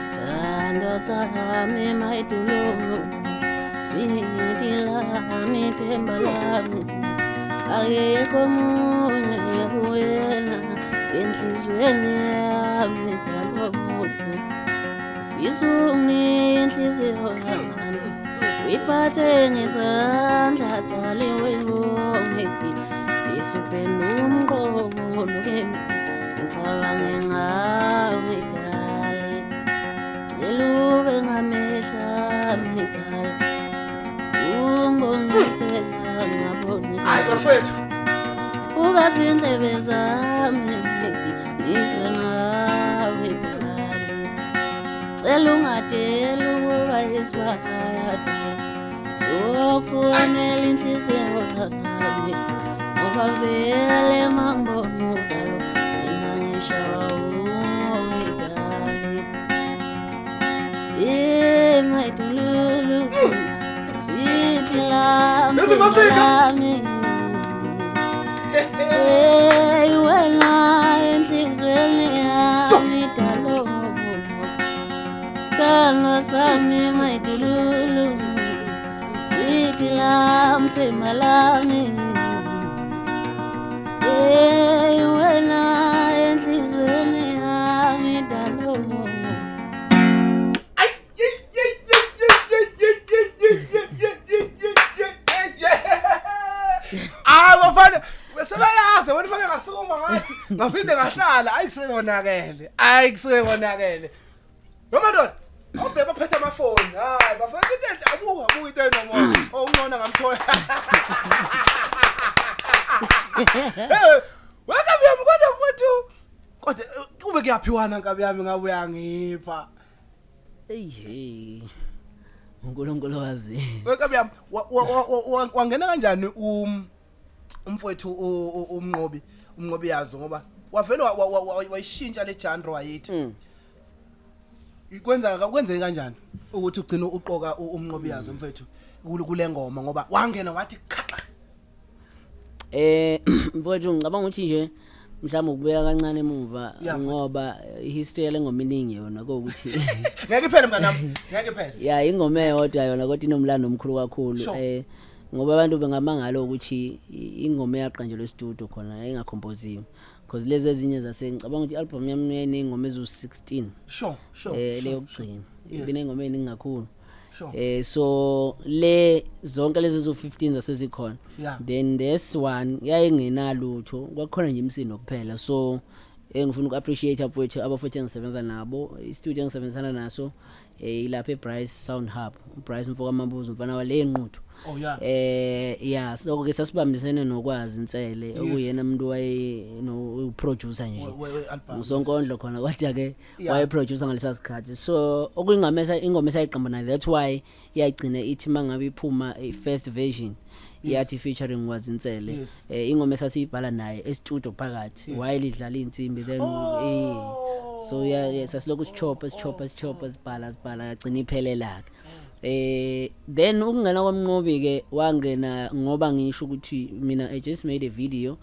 [SPEAKER 4] Sithandwa sami my tululu, sweet lami, themba lami. Akekho omunye kuwena enhliziyweni yami dalo. Ufisa unginike inhliziyo yami uyiphathe ngezandla dali weyibonge Fisa uphendule umqondo kimi ngicabange ngawe dali. Cela ube ngamehla ami dali ungibonisela ngaboni.
[SPEAKER 2] Hayi bafethu.
[SPEAKER 4] Uba zindlebe zami ngizwe ngawe dali. Cela ungadeli ukuba isibaya dali sokufukamela inhliziyo yami ngoba vele mangibona uvalo mina ngishawa uwe dali. Yeah, my tululu, sweet lami,
[SPEAKER 2] Ningizimu Afrika.
[SPEAKER 4] lami. Hey wena enhliziyweni yami dalo. Sithandwa sami my tululu, sweet lami, themba lami. Hey wena enhliziyweni yami dalo.
[SPEAKER 2] Ay, ye ye ye ye ye ye ye ye ye ye ye ye ye ye. Ah bafana, bese bayazi wena fake ngasukuma ngathi ngaphinde ngahlala ayi kusekonakele. Ayi kusekonakele. Noma ndoda, obhe baphethe amafoni. Hayi bafana into enhle abuka abuka into enomoya. Oh ungcono ngamthola. Hey, wekabi yami kodwa mfowethu. Kodwa kube kuyaphiwana nkabi yami ngabe uyangipha.
[SPEAKER 3] Hey hey. uNkulunkulu wazi.
[SPEAKER 2] Wekabi yami wangena kanjani umfowethu umnqobi umnqobi yazo ngoba wavele wayishintsha le genre wayithi. Ikwenza kwenzeke kanjani ukuthi ugcine uqoka umnqobi yazo mfowethu kule ngoma ngoba wangena wathi khaxa.
[SPEAKER 3] Mfowethu ngicabanga ukuthi nje mhlawumbe ukubuya kancane emuva ngoba ihistory yale ngoma iningi yona kokuthi
[SPEAKER 2] Ngeke iphele mntanami, ngeke iphele.
[SPEAKER 3] Ya, ingoma eyodwa yona kodwa inomlando omkhulu kakhulu. Ngoba abantu bengamangala ukuthi ingoma eyaqanjelwa e-studio khona yayingakhompoziwe because lezi ezinye zase ngicabanga ukuthi i-album yami yayiney'ngoma eziwu-16.
[SPEAKER 2] Sure.
[SPEAKER 3] Leyo kugcina ibiney'ngoma ey'ningi kakhulu. So le zonke lezi zo 15 zasezikhona. Then this one yayingenalutho, kwakhona nje imisindo kuphela. So engifuna uku-appreciate abafowethu abafowethu engisebenza nabo, i-studio engisebenzisana naso ilapha eBryce Sound Hub, uBryce mfoka Mabuzo, umfana wale enquthu. Yeah, so ke sasibambisene nokwazi Insele okuyena umuntu waye no producer nje.
[SPEAKER 2] We album.
[SPEAKER 3] Usonkondlo khona kodwa ke waye producer ngalesa sikhathi, so okuyingamesa ingoma esayiqamba nayo, that's why yayigcina ithi mangabe iphuma i-first version yathi featuring Wazinsele. Ingoma esasiyibhala naye e-studio phakathi while idlala insimbi, then so yeah, sasilokhu sichopha sichopha sichopha sibhala sibhala yagcina iphelela ke. Then ukungena kwamnqobi ke wangena ngoba ngisho ukuthi mina I just made a video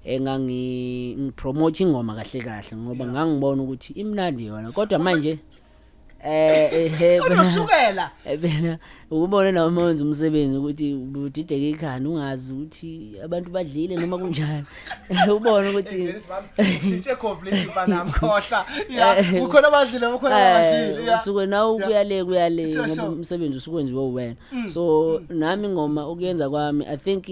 [SPEAKER 3] engangi ngipromote ingoma kahle kahle ngoba ngangibona ukuthi imnandi yona, kodwa manje
[SPEAKER 2] Kunoshukela.
[SPEAKER 3] Bena ukubona nawe wenza umsebenzi ukuthi udideke ikhanda ungazi ukuthi abantu badlile noma kunjani, ubone ukuthi
[SPEAKER 2] Shintshe completely mfana mkhohla. Yeah, ukhona abadlile, ukhona abadlile.
[SPEAKER 3] Usuke nawe kuyale kuyale ngoba umsebenzi usukwenziwe uwena. So nami ingoma ukuyenza kwami, I think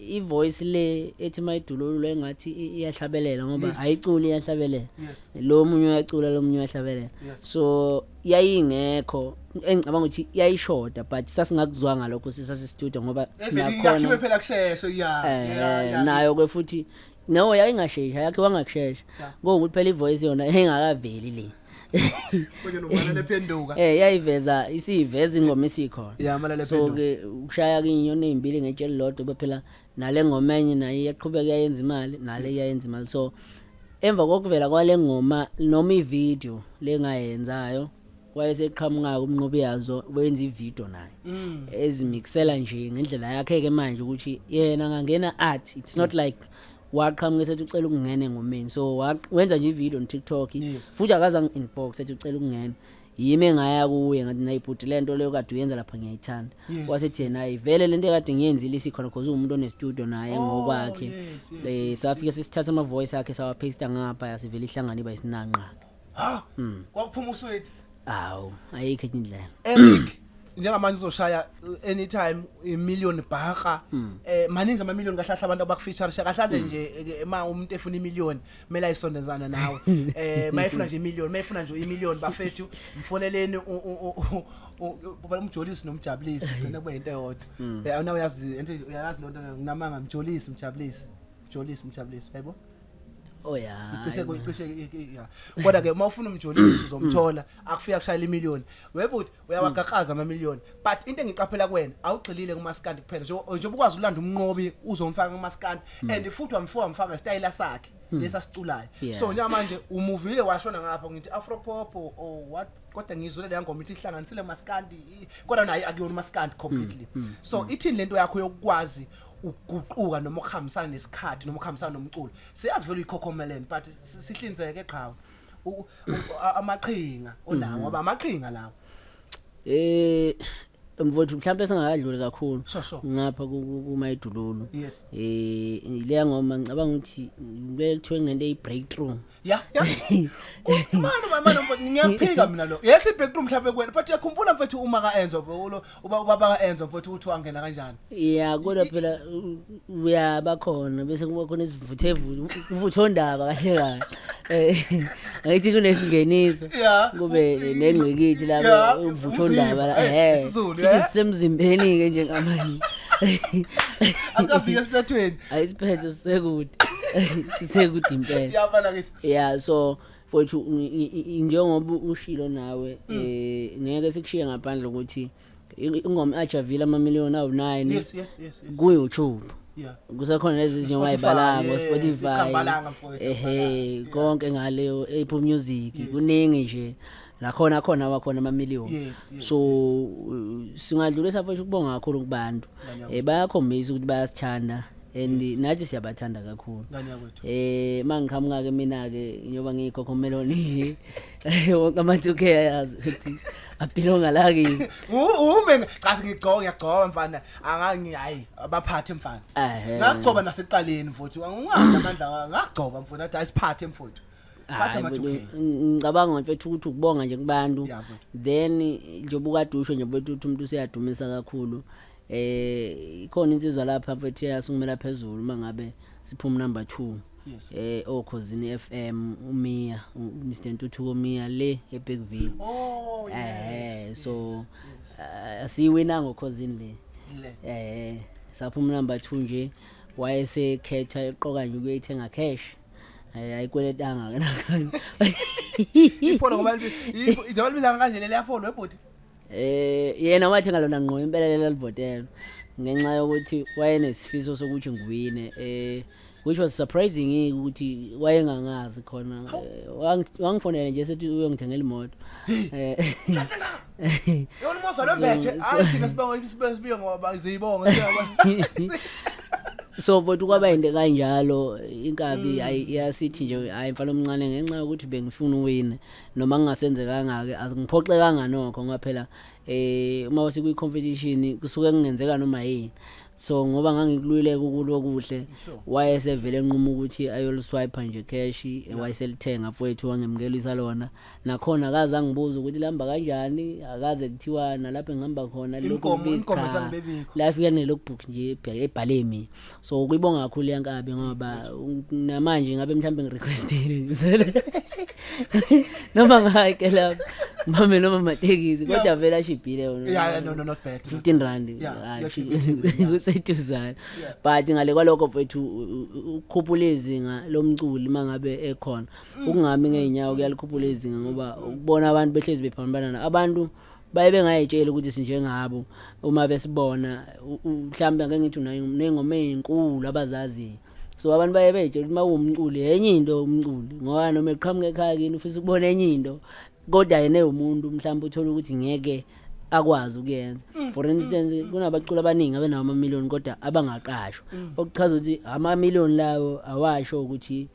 [SPEAKER 3] i-voice le ethi mayidululu engathi iyahlabelela ngoba ayiculi, iyahlabelela. Lo munye uyacula, lo munye uyahlabelela. So yayingekho engicabanga ukuthi yayishoda, but sasingakuzwanga lokho sisase studio ngoba
[SPEAKER 2] Evele yakhiwe phela kusheshe, yeah.
[SPEAKER 3] Nayo ke futhi no yayingashesha, yakhiwa ngakushesha ngokuthi phela ivoice yona engakaveli le.
[SPEAKER 2] Konje nomalala ephenduka.
[SPEAKER 3] Yayiveza isiveza ingoma isikhona.
[SPEAKER 2] Yeah, Malala
[SPEAKER 3] So
[SPEAKER 2] ephenduka.
[SPEAKER 3] ke ukushaya ke inyoni ezimbili ngetshe elilodwa ngoba phela nale ngoma enye nayo iyaqhubeka iyayenza imali, nale iyayenza imali. So emva kokuvela kwale ngoma noma ivideo lengayenzayo wayeseqhamuka umnqobi yazo wenza ivideo naye ezimixela nje ngendlela yakhe ke manje ukuthi yena angangena art, it's not like waqhamuka esethi ucela ukungena engomeni. So wenza nje ivideo on TikTok futhi akaze angi-inbox ethi ucela ukungena. Yimi engaya kuye ngathi, "Nayibhuti, lento leyo kade uyenza lapha ngiyayithanda." Wasethi yena, "Hayi, vele lento ekade ngiyenzile isikhona," cause uwumuntu onestudio naye ngokwakhe. Safike sisithatha ama voice akhe, sawapaste ngapha, yasivela ihlangana iba isinanqa.
[SPEAKER 2] Ha, kwakuphuma usweet.
[SPEAKER 3] Awu, ayikho enye indlela.
[SPEAKER 2] Eric, njengamanje uzoshaya anytime imillion bhaka. Maningi ama million kahle kahle abantu abakufeature kahle kahle nje. Ma umuntu efuna imillion kumele ayisondezana nawe. Mayefuna nje imillion, mayefuna nje imillion, bafethu, mfoneleni umjolisi nomjabulisi, gcina kube into eyodwa. Awunawe yazi into, uyayazi lonto, nginamanga, mjolisi, mjabulisi, mjolisi, mjabulisi, yaybo.
[SPEAKER 3] Oh ya.
[SPEAKER 2] Cishe ya, kodwa ke uma ufuna umjolisi uzomthola akufika kushayela imillion. Webuthi uyawagaqaza ama million, but into engiqaphela kuwena, awugxilile kumaskandi kuphela nje, njengoba ukwazi ulanda umnqobi uzomfaka kumaskandi and futhi wamfaka style sakhe lesasiculayo. So njengamanje umuvile washona ngapha, ngithi afro pop or what, kodwa ngizwele leya ngoma ithi ihlanganisile maskandi, kodwa naye akuyona umaskandi completely. So ithini lento yakho yokukwazi ukuguquka noma ukuhambisana nesikhathi noma ukuhambisana nomculo? Siyazi vele uyiCocomelon, but sihlinzeke qhawe amaqhinga onawo, ngoba amaqhinga lawo.
[SPEAKER 3] Mfowethu, mhlawumbe singakadluli kakhulu
[SPEAKER 2] Sure.
[SPEAKER 3] ngapha kumayidululu. Leya ngoma ngicabanga ukuthi kuthiwe kunento eyi breakthrough.
[SPEAKER 2] Ya, manje manje mfowethu, ngiyaphika mina lo. Yes, ibreakthrough mhlawumbe kuwena, but uyakhumbula mfethu uma kaEnzo, lo uba ubaba kaEnzo mfethu, ukuthi wangena kanjani?
[SPEAKER 3] Ya, kodwa phela uyaba khona bese kuba khona isivuthevu, uvuthondaba kahle kahle. Angithi kunesingeniso kube nengqikithi lapho, uvuthondaba la.
[SPEAKER 2] Umzimba, isiZulu,
[SPEAKER 3] Futhi sisemzimbeni ke njengamanje.
[SPEAKER 2] Akafika esiphethweni.
[SPEAKER 3] Ayisiphetho sisekude, sisekude impela.
[SPEAKER 2] Yabana kithi.
[SPEAKER 3] Yeah, so mfowethu, njengoba ushilo nawe, ngeke sikushiye ngaphandle ukuthi ingoma ajavile amamiliyoni awu9 ku YouTube. Kusekhona lezi zinto
[SPEAKER 2] Spotify,
[SPEAKER 3] ongayibalanga, Spotify,
[SPEAKER 2] iChambalanga, mfowethu,
[SPEAKER 3] ehe,
[SPEAKER 2] IChambalanga.
[SPEAKER 3] Konke ngaleyo Apple Music, kuningi nje nakhona khona wakhona amamiliyoni. So singadlulisa mfowethu ukubonga kakhulu kubantu.
[SPEAKER 2] Ngane
[SPEAKER 3] Bayakhombisa ukuthi bayasithanda and nathi siyabathanda kakhulu.
[SPEAKER 2] Ngane yakwethu.
[SPEAKER 3] Mangiqhamuka ke mina ke, njengoba ngiyiCocomelon nje, wonke ama-2K ayazi ukuthi abelonga la kimi.
[SPEAKER 2] Ume cha, ngigcoka, ngiyagcoka mfana, angangi hayi abaphathe mfana. Ngagcoba nasekuqaleni mfowethu, angingazi amandla, ngagcoba mfowethu, athi ayisiphathe mfowethu, phatha
[SPEAKER 3] Hayi,
[SPEAKER 2] ama-2K.
[SPEAKER 3] mfethu, ngicabanga mfethu ukuthi ukubonga nje kubantu.
[SPEAKER 2] Ya, mfethu.
[SPEAKER 3] Then njengoba ukade usho nje mfethu ukuthi umuntu useyadumisa kakhulu, ikhona insizwa lapha mfethu eyasungumela phezulu uma ngabe siphuma number 2 oKhozini FM, uMia, Mr Ntuthuko Mia le eBergville.
[SPEAKER 2] Oh yes.
[SPEAKER 3] So asiwina ngoKhozini le.
[SPEAKER 2] Le.
[SPEAKER 3] Saphuma number 2 nje, wayesekhetha eqoka nje ukuyithenga cash. Ayikweletanga ke nakhona.
[SPEAKER 2] Ipholo ngoba njengoba libiza kanje leli yapholo webhuti.
[SPEAKER 3] Yena wathenga lona ngqo impela lela livotelo ngenxa yokuthi wayenesifiso sokuthi ngiwine, which was surprising ukuthi wayengangazi khona. Wangifonela nje sethi uyongithengela imoto.
[SPEAKER 2] Yona umoza lembethe, hayi thina sibonga sibiyo ngoba ziyibonga siyabona.
[SPEAKER 3] So mfowethu, kwaba into kanjalo inkabi ayi iyasithi nje, hayi mfana omncane, ngenxa yokuthi bengifuna uwine noma ngingasenzekanga ke, angiphoxekanga nokho, ngoba phela uma usikwi competition kusuke kungenzeka noma yini. So ngoba ngangikulwile kukulwa okuhle, wayesevele enquma ukuthi ayoliswipe nje cash, wayeselithenga mfowethu, wangemukelisa lona. Nakhona akaze angibuza ukuthi lihamba kanjani, akaze kuthiwa nalapho engihamba khona lokhu.
[SPEAKER 2] Imigomo
[SPEAKER 3] cha.
[SPEAKER 2] Esangibebikho.
[SPEAKER 3] Lafika ne-logbook nje ebhale mina. So kuyibonga kakhulu yankabi ngoba namanje ngabe mhlawumbe ngirequestile noma ngake lapho. Ngibambe noma amatekisi kodwa vele ashibhile wona.
[SPEAKER 2] Yeah, no, not bad.
[SPEAKER 3] 15 rand.
[SPEAKER 2] Yeah,
[SPEAKER 3] Hayi,
[SPEAKER 2] iyashibha eThekwini, yeah.
[SPEAKER 3] kuseduzane. But ngale kwalokho mfethu, ukukhuphula izinga lomculi mangabe ekhona, ukungami ngeenyawo kuyalikhuphula izinga, ngoba ukubona abantu behlezi bephambana, abantu baye bengayitsheli ukuthi sinjengabo uma besibona, mhlawumbe ake ngithi unayo nengoma ezinkulu abazaziyo. So abantu baye beyitshela ukuthi uma uwumculi enye into umculi, ngoba noma eqhamuka ekhaya kini ufisa ukubona enye into, kodwa yena ewumuntu mhlawumbe uthola ukuthi ngeke akwazi ukuyenza. For instance, kunabaculi abaningi abenawo amamiliyoni kodwa abangaqashwa, okuchaza ukuthi amamiliyoni lawo awasho ukuthi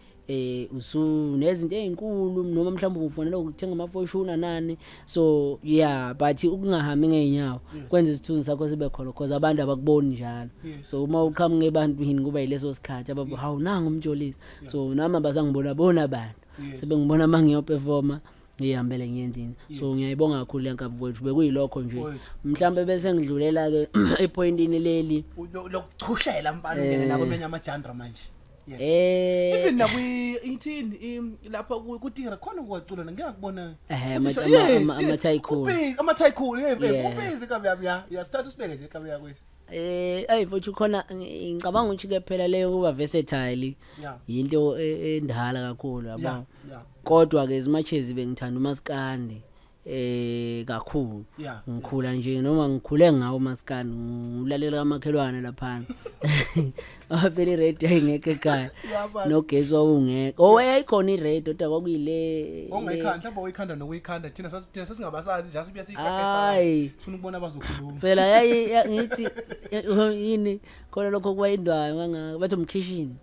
[SPEAKER 3] usunezinto ezinkulu noma mhlawumbe ufonela ukuthenga ama-Fortuner nani. So yeah, but ukungahambi ngeenyawo kwenza isithunzi sakho sibe khona because abantu abakuboni njalo. So uma uqhamuka ebantwini kuba yileso sikhathi ababo, "Hawu, nangu uMjolisi." So nami abasangibona bona abantu, sebengibona uma ngiyoperforma, ngihambele ngiye endlini. So ngiyayibonga kakhulu le nkabi wethu, bekuyilokho nje.
[SPEAKER 2] Mfowethu.
[SPEAKER 3] Mhlambe bese ngidlulela ke epointini leli
[SPEAKER 2] Lokuchushela mfana, ungene nakwamanye ama-genre manje, yes. Even nakwi ithini, lapha kutira khona kuwacula, ngiyakubona.
[SPEAKER 3] Ehhe, ama-tycoon.
[SPEAKER 2] Ama-tycoon, yeah.
[SPEAKER 3] Yeah.
[SPEAKER 2] Ubhizi kabi yami, ya, sithatha usibeke nje kabi yakwethu.
[SPEAKER 3] Ayi mfowethu, khona ngicabanga ukuthi ke phela leyo kuba versatile yinto endala kakhulu, yabo. Kodwa ke as much as bengithanda umaskandi kakhulu, ngikhula nje noma ngikhule ngawo umaskandi, ngulalela kamakhelwane laphana, phela iradio ayingekho ekhaya. Nogesi wawungekho. Oh, yayikhona iradio kodwa kwakuyile
[SPEAKER 2] Ongayikhanda mhlawumbe, oyikhanda nokuyikhanda, thina sasingabasazi nje, asibuya.
[SPEAKER 3] Hayi.
[SPEAKER 2] Sifuna ukubona abazokhuluma.
[SPEAKER 3] Phela ngithi yini khona lokho kwayindwayo kangaka bathi umkhishini.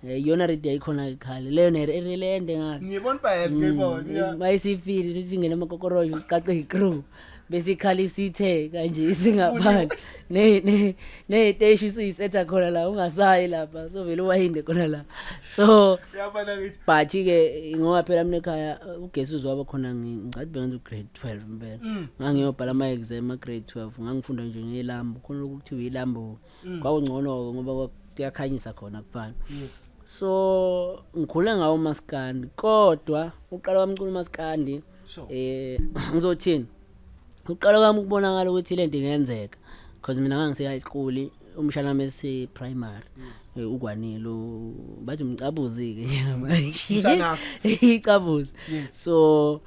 [SPEAKER 3] Iyona radio yayikhona ekhaya leyo nerelende ngakho.
[SPEAKER 2] Ngiyibona phela, ngiyibona, yeah.
[SPEAKER 3] Mayisifile ukuthi ingene amakokoroyo, uqaqe icrew, bese ikhala isithe kanje isingaphandle ne ne neyiteshi usuyisetha khona la, ungasayi lapha, so vele uwayinde khona la, so
[SPEAKER 2] Yabona ngithi
[SPEAKER 3] but ke ngoba phela mina ekhaya ugesi uzwaba khona, ngicathi bengenza ugrade 12 impela, ngangiyobhala ama exam a grade 12, ngangifunda nje ngelambu khona lokhu kuthiwa ilambu, kwakungcono ngoba kuyakhanyisa khona kufana. So ngikhule ngawo umaskandi, kodwa uqala kwami ucula umaskandi, ngizothini, uqala kwami ukubonakala ukuthi lento ingenzeka, because mina ngangise high school, umshana wami ese primary, ukwanilo bathi umcabuzi ke njengamanje.
[SPEAKER 2] Umshanakho.
[SPEAKER 3] Icabuzi. So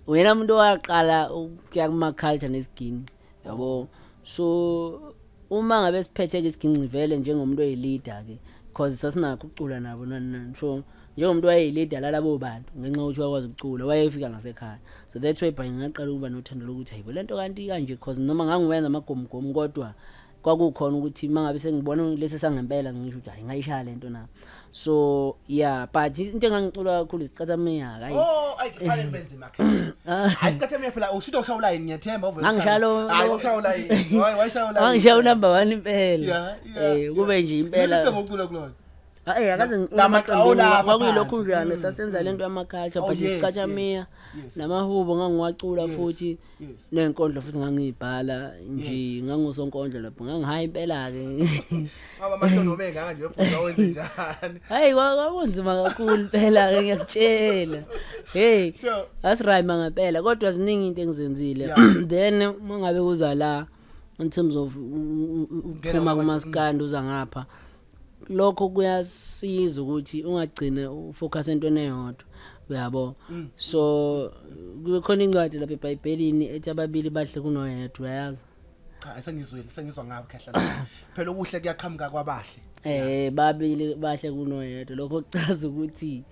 [SPEAKER 3] uyena umuntu owaqala ukuya kuma culture nesiginci, yabo. So uma ngabe siphethe ke isiginci vele njengomuntu oyileader ke, because sasinakho ukucula nabo nani nani, so njengomuntu wayeyileader lalabo bantu, ngenxa yokuthi wakwazi ukucula, wayefika ngasekhaya. So that's why by ngaqala ukuba nothando lokuthi hayibo, lento kanti kanje, because noma ngangiwenza amagomgomu kodwa kwakukhona ukuthi mangabe sengibona lesi sangempela ngisho ukuthi hayi, ngayishaya lento na. So yeah, but into engangicula kakhulu isicathamiya, hayi.
[SPEAKER 2] Oh, ayi, kufanele benzima ke. Hayi, isicathamiya phela usho ushaya ulayini, ngiyathemba uvele.
[SPEAKER 3] Ngangishaya
[SPEAKER 2] Hayi, ushaya ulayini. Hayi, wayishaya ulayini.
[SPEAKER 3] Angishaya unumber 1 impela.
[SPEAKER 2] Yeah.
[SPEAKER 3] Kube nje impela.
[SPEAKER 2] Yini ngokucula kulona?
[SPEAKER 3] Hayi, akaze
[SPEAKER 2] Lama- lapha
[SPEAKER 3] kwakuyilokhu
[SPEAKER 2] phansi.
[SPEAKER 3] njalo sasenza lento yama-culture, but isicathamiya namahubo ngangiwacula futhi nenkondlo futhi ngangiyibhala nje, ngangusonkondlo lapho, ngangihaya impela ke.
[SPEAKER 2] Ngaba amahlono bengaka nje, wefunda wenze njani?
[SPEAKER 3] Hayi, kwakunzima kakhulu impela ke, ngiyakutshela. Hey, asirayima ngempela, kodwa ziningi into engizenzile. Then uma ngabe kuza la in terms of
[SPEAKER 2] Ungena
[SPEAKER 3] ukuphuma kumaskandi uza ngapha, lokho kuyasiza ukuthi ungagcine ufocus entweni eyodwa, uyabo. So kukhona incwadi lapha eBhayibhelini ethi ababili bahle kunoyedwa, uyayazi?
[SPEAKER 2] Cha, sengizwile, sengizwa ngawe khehla. Phela okuhle kuyaqhamuka kwabahle.
[SPEAKER 3] Babili bahle kunoyedwa. Lokho kuchaza ukuthi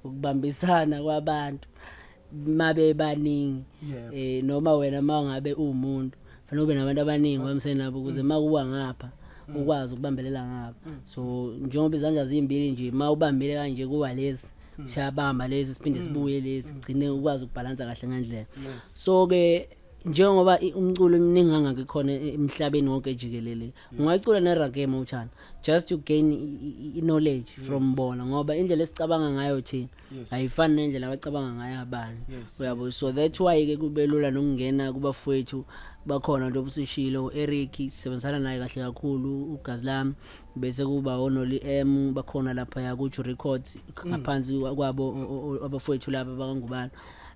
[SPEAKER 3] ukubambisana kwabantu mabe baningi, noma wena mangabe uwumuntu fanele ube nabantu abaningi obambisene nabo ukuze makuwa ngapha ukwazi ukubambelela ngapha. So njengoba izandla zimbili nje, ma ubambile kanje kuwa lezi, siyabamba lezi, siphinde sibuye lezi, gcine ukwazi ukubhalansa kahle ngendlela. So ke njengoba umculo eminingi kangaka ikhona emhlabeni wonke jikelele, ungayicula ne-reggae mawuthanda, just to gain i-knowledge from bona, ngoba indlela esicabanga ngayo thina ayifani nendlela abacabanga ngayo abanye, uyabo. So that's why ke kube lula nokungena kubafowethu bakhona, njengoba usishilo u-Eric, sisebenzisana naye kahle kakhulu, ugazi lami, bese kuba oNoli M bakhona lapha kuJu Records ngaphansi kwabo abafowethu laba bakangubani.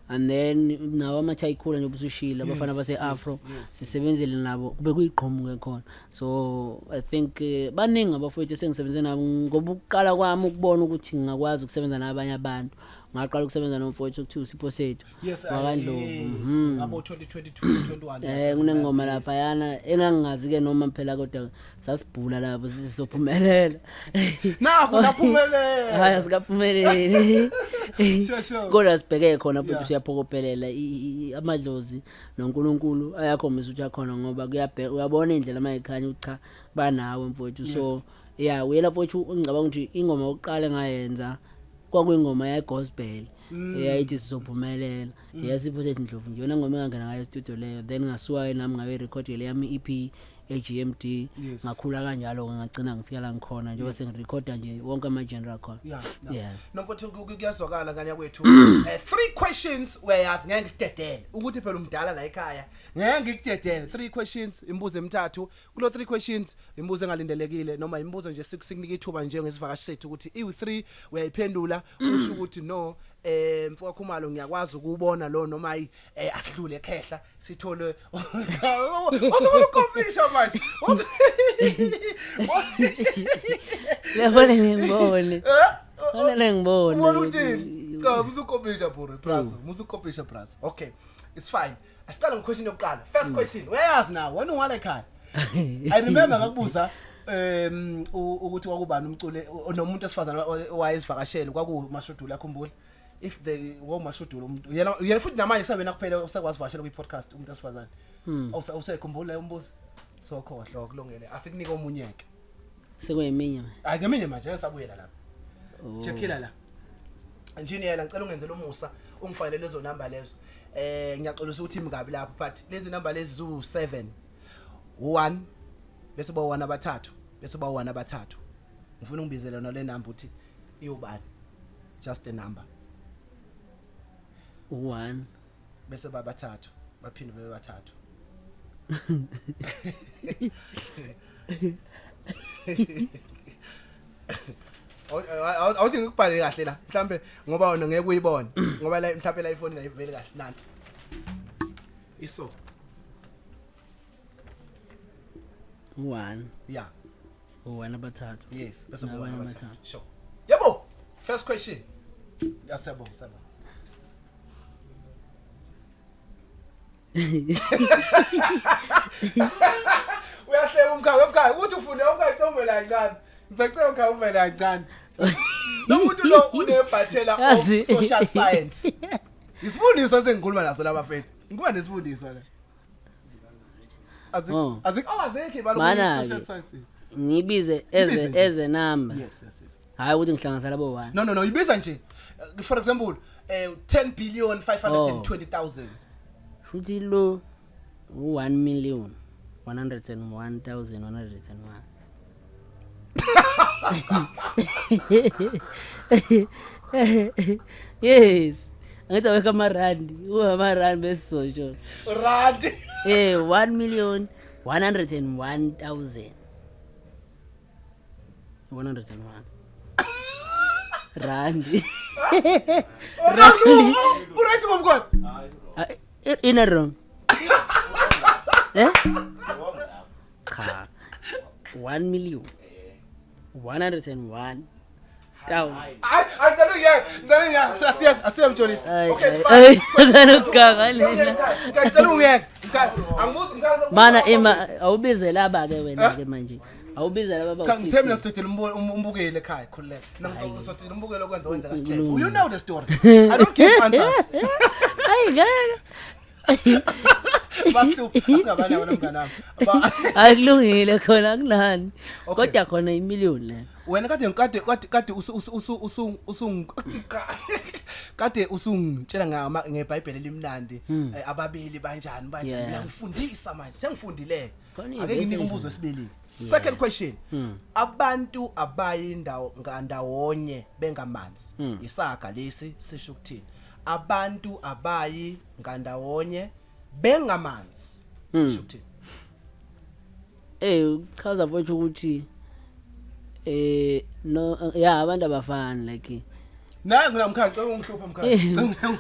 [SPEAKER 3] And then nawo amaTycoon nje ubusushila abafana base Afro sisebenzele nabo, kube kuyigqomu ke khona. So I think baningi abafowethu esengisebenze nabo, ngoba ukuqala kwami ukubona ukuthi ngingakwazi ukusebenza nabanye abantu, ngaqala ukusebenza nomfowethu okuthiwa uSipho Sethu wakaNdlovu.
[SPEAKER 2] Ngabo 2022, 21.
[SPEAKER 3] Kunengoma lapha yana engangingazi ke noma phela, kodwa sasibhula lapho sithi sophumelela.
[SPEAKER 2] Nakho naphumelela.
[SPEAKER 3] Hayi, asikaphumeleli. Kodwa sibheke khona futhi siyaphokopelela amadlozi noNkulunkulu ayakhombisa ukuthi akhona, ngoba kuyabheka, uyabona indlela mayikhanya ukuthi cha, banawe mfowethu. So yeah, uyena mfowethu, ngicabanga ukuthi ingoma yokuqala engayenza kwakuyingoma ye-gospel eyayithi sizophumelela, yaSipho Sethu Ndlovu nje, yona ngoma engangena ngayo e-studio leyo. Then ngasuka nami ngayoyirekhodela yami i-EP e-GMD. Ngakhula kanjalo-ke, ngagcina ngifika la ngikhona njengoba sengirekhoda nje wonke ama-genre akhona. Yeah.
[SPEAKER 2] Nomfowethu, kuyazwakala ngane yakwethu. Three questions, uyayazi ngeke ngikudedele. Ukuthi phela umdala la ekhaya. Ngeke ngikudedele. Three questions, imibuzo emithathu. Kulo three questions, imibuzo engalindelekile noma imibuzo nje sikunika ithuba nje ngesivakashi sethu ukuthi iwu3 uyayiphendula, usho ukuthi no, mfoka Khumalo, ngiyakwazi ukubona lo noma ayi, asidlule ekhehla sithole Uzobona ukopisha manje.
[SPEAKER 3] Lefane ngibone. Fanele ngibone.
[SPEAKER 2] Ubona ukuthini? Cha, musukopisha bro, brazo, musukopisha brazo. Okay. It's fine. Asiqale nge-question yokuqala. First question. Uyayazi nawe, wena ungwala ekhaya. I remember ngakubuza ukuthi kwakubani umcule nomuntu esifazana owayezivakashele, kwakuMashudula, yakhumbula? If the woMashudula umuntu yena futhi namanje kusabena kuphela usekwazivakashela kwi podcast umuntu esifazane. Awusekhumbula leyo umbuzo? So khohlwa, kulungile. Asikunike omunye ke.
[SPEAKER 3] Sekuyiminye manje.
[SPEAKER 2] Hayi, ngeminye manje ngisabuyela lapha. Checkila la. Engineer, ngicela ungenzele umusa ungifakele lezo number lezo. Ngiyaxolisa ukuthi imngabi lapho, but lezi number lezi zu 7 1 bese ba 1 abathathu bese ba 1 abathathu. Ngifuna ungibizele yona le number ukuthi iyobani. Just a number.
[SPEAKER 3] U-1
[SPEAKER 2] Bese ba bathathu baphinde bebe bathathu. Awuthi ngikubhale kahle la mhlambe, ngoba wena ngeke uyibone, ngoba la mhlambe la ifoni la ivele kahle, nansi iso.
[SPEAKER 3] U-1 U-1 abathathu.
[SPEAKER 2] Yes, bese kuba
[SPEAKER 3] Nabanye
[SPEAKER 2] abathathu.
[SPEAKER 3] abathathu.
[SPEAKER 2] Sure, yebo, first question. Yasiyabonga, siyabonga. Uyahleka umkhaya, umkhaya uthi ufune umkhaya umele kancane. Ngisacela umkhaya umele kancane. Lo muntu lo une-bachelor of social science. Isifundiswa sengikhuluma naso laba fethu, ngikuba nesifundiswa la.
[SPEAKER 3] Oh.
[SPEAKER 2] Azik, oh, azikho ibalo
[SPEAKER 3] Mana-ke.
[SPEAKER 2] social science.
[SPEAKER 3] Ngibize
[SPEAKER 2] Ibize
[SPEAKER 3] eze
[SPEAKER 2] nje.
[SPEAKER 3] eze number.
[SPEAKER 2] Yes.
[SPEAKER 3] Hayi, ukuthi ngihlanganisa labo 1.
[SPEAKER 2] No, ibiza nje. For example, 10 billion 520,000.
[SPEAKER 3] Futhi lo u-1 million 101,101. Yes, angithi awekho amarandi, uamarandi besizosho.
[SPEAKER 2] Rand.
[SPEAKER 3] 1 million 101,000 101 randi.
[SPEAKER 2] Rand. Uright ngomkhona.
[SPEAKER 3] Ah, ina wrong, cha, 1 million 101 thousand.
[SPEAKER 2] Hayi, angicela uyeke. Ngicela uyeke. Asiye, asiye mjolisi.
[SPEAKER 3] Ay,
[SPEAKER 2] Okay,
[SPEAKER 3] ay,
[SPEAKER 2] fine.
[SPEAKER 3] ay, sanokuganga lena.
[SPEAKER 2] Ngicela ungiyeke. Mkhaya, angibuzi mkhaya.
[SPEAKER 3] Mana ema awubize laba ke wena ke manje, awubize laba.
[SPEAKER 2] Cha, ngithembe nasithethela umbukeli ekhaya, khululeka. Nangizothela umbukeli okwenza wenza kasitshela. You know the story. I don't give answers.
[SPEAKER 3] Ayi, ngeke.
[SPEAKER 2] Basihlupha asingabani wena mngani wami.
[SPEAKER 3] Hayi, kulungile khona, kunani.
[SPEAKER 2] Okay.
[SPEAKER 3] Kodwa khona imillion le.
[SPEAKER 2] Wena kade usu usu usu usu usu kade usungitshela ngama ngeBhayibheli elimnandi, ababili banjani banjani. Uyangifundisa manje, sengifundile.
[SPEAKER 3] Khona
[SPEAKER 2] Ake
[SPEAKER 3] ivesi
[SPEAKER 2] nginike
[SPEAKER 3] nje.
[SPEAKER 2] umbuzo wesibili, second question. Abantu abayindawo ngandawonye bengamanzi, isaga lesi sisho ukuthini? Abantu abayi ngandawonye bengamanzi, sisho ukuthini?
[SPEAKER 3] Uchaza mfowethu ukuthi no, yeah, abantu abafani, like
[SPEAKER 2] Naye ngina mkhaya, cela ungihlupha mkhaya.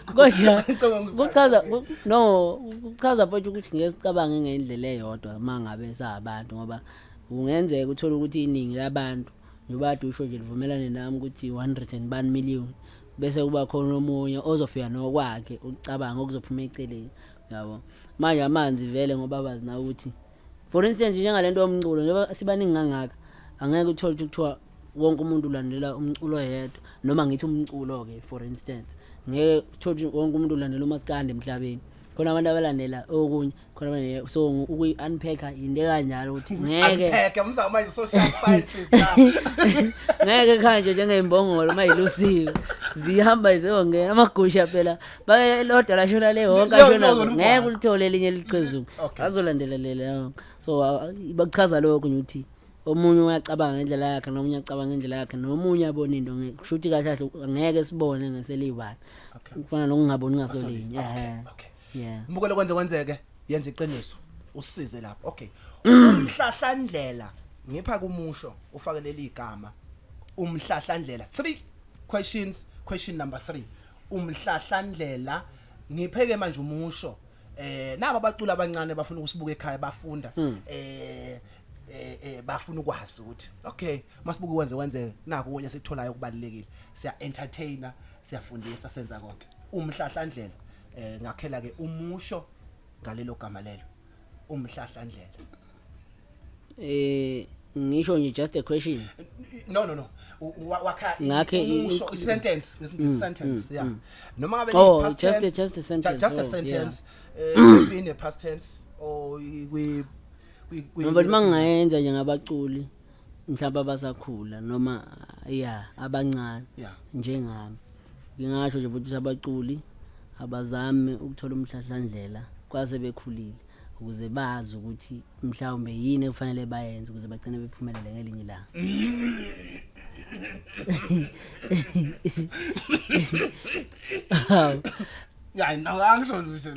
[SPEAKER 3] Kodwa kuchaza no kuchaza mfowethu ukuthi ngeke sicabange ngendlela eyodwa uma ngabe sabantu, ngoba kungenzeka uthole ukuthi iningi labantu njengoba kade usho nje livumelane nami ukuthi 100 and bani million, bese kuba khona omunye ozofika nokwakhe ukucabanga okuzophuma eceleni, yabo. Manje amanzi vele ngoba bazi na ukuthi for instance njengalento yomculo, njengoba sibaningi kangaka, angeke uthole ukuthi kuthiwa wonke umuntu ulandela umculo oyedwa, noma ngithi umculo ke for instance, ngeke uthole ukuthi wonke umuntu ulandela umaskandi emhlabeni. Khona abantu abalandela okunye, khona abantu, so ukuyi-unpacka into ekanjalo ukuthi ngeke
[SPEAKER 2] Unpack umzamo manje, social sciences la.
[SPEAKER 3] Ngeke khanje njengey'mbongolo uma yilusiwe zihamba ziyongena amagusha phela, baye lodwa lashona le wonke ashona ngeke ulithole elinye lichezuka. Azolandela lela. So bakuchaza lokho nje ukuthi omunye uyacabanga ngendlela yakhe, nomunye acabanga ngendlela yakhe, nomunye abona into, kusho ukuthi kahle kahle angeke sibone ngeseliyi-one. Kufana nokungaboni ngasolinye. Ehhe.
[SPEAKER 2] Okay.
[SPEAKER 3] Yeah.
[SPEAKER 2] Mbukelo kwenze kwenzeke, yenza iqiniso. Usisize lapho. Okay. Umhlahlandlela, ngipha kumusho ufake leli igama. Umhlahlandlela. 3 questions, question number 3. Umhlahlandlela, ngipheke manje umusho. Naba abaculi abancane bafuna ukusibuka ekhaya, bafunda bafuna ukwazi ukuthi okay, masibuka kwenze kwenzeke, nakho okunye sikutholayo okubalekile. Siya entertainer, siyafundisa, senza konke. Umhlahlandlela, ngakhela ke umusho ngalelo gama lelo, umhlahlandlela.
[SPEAKER 3] Ngisho nje just a question?
[SPEAKER 2] No, no, no, wakha
[SPEAKER 3] Ngakhe
[SPEAKER 2] umusho, i-sentence ngesingisi, sentence, yeah, noma ngabe
[SPEAKER 3] Oh,
[SPEAKER 2] past
[SPEAKER 3] just a-
[SPEAKER 2] tense,
[SPEAKER 3] just a sentence,
[SPEAKER 2] just a
[SPEAKER 3] oh,
[SPEAKER 2] sentence, in a past tense or kwi
[SPEAKER 3] Ngoba uma ngingayenza nje ngabaculi mhlawumbe abasakhula noma yeah abancane njengami, ngingasho nje futhi ukuthi abaculi abazame ukuthola umhlahlandlela kwase bekhulile ukuze bazi ukuthi mhlawumbe yini ekufanele bayenze ukuze bagcine bephumelele ngelinye ilanga. Hawu.
[SPEAKER 2] Yeah, no, angisho nje.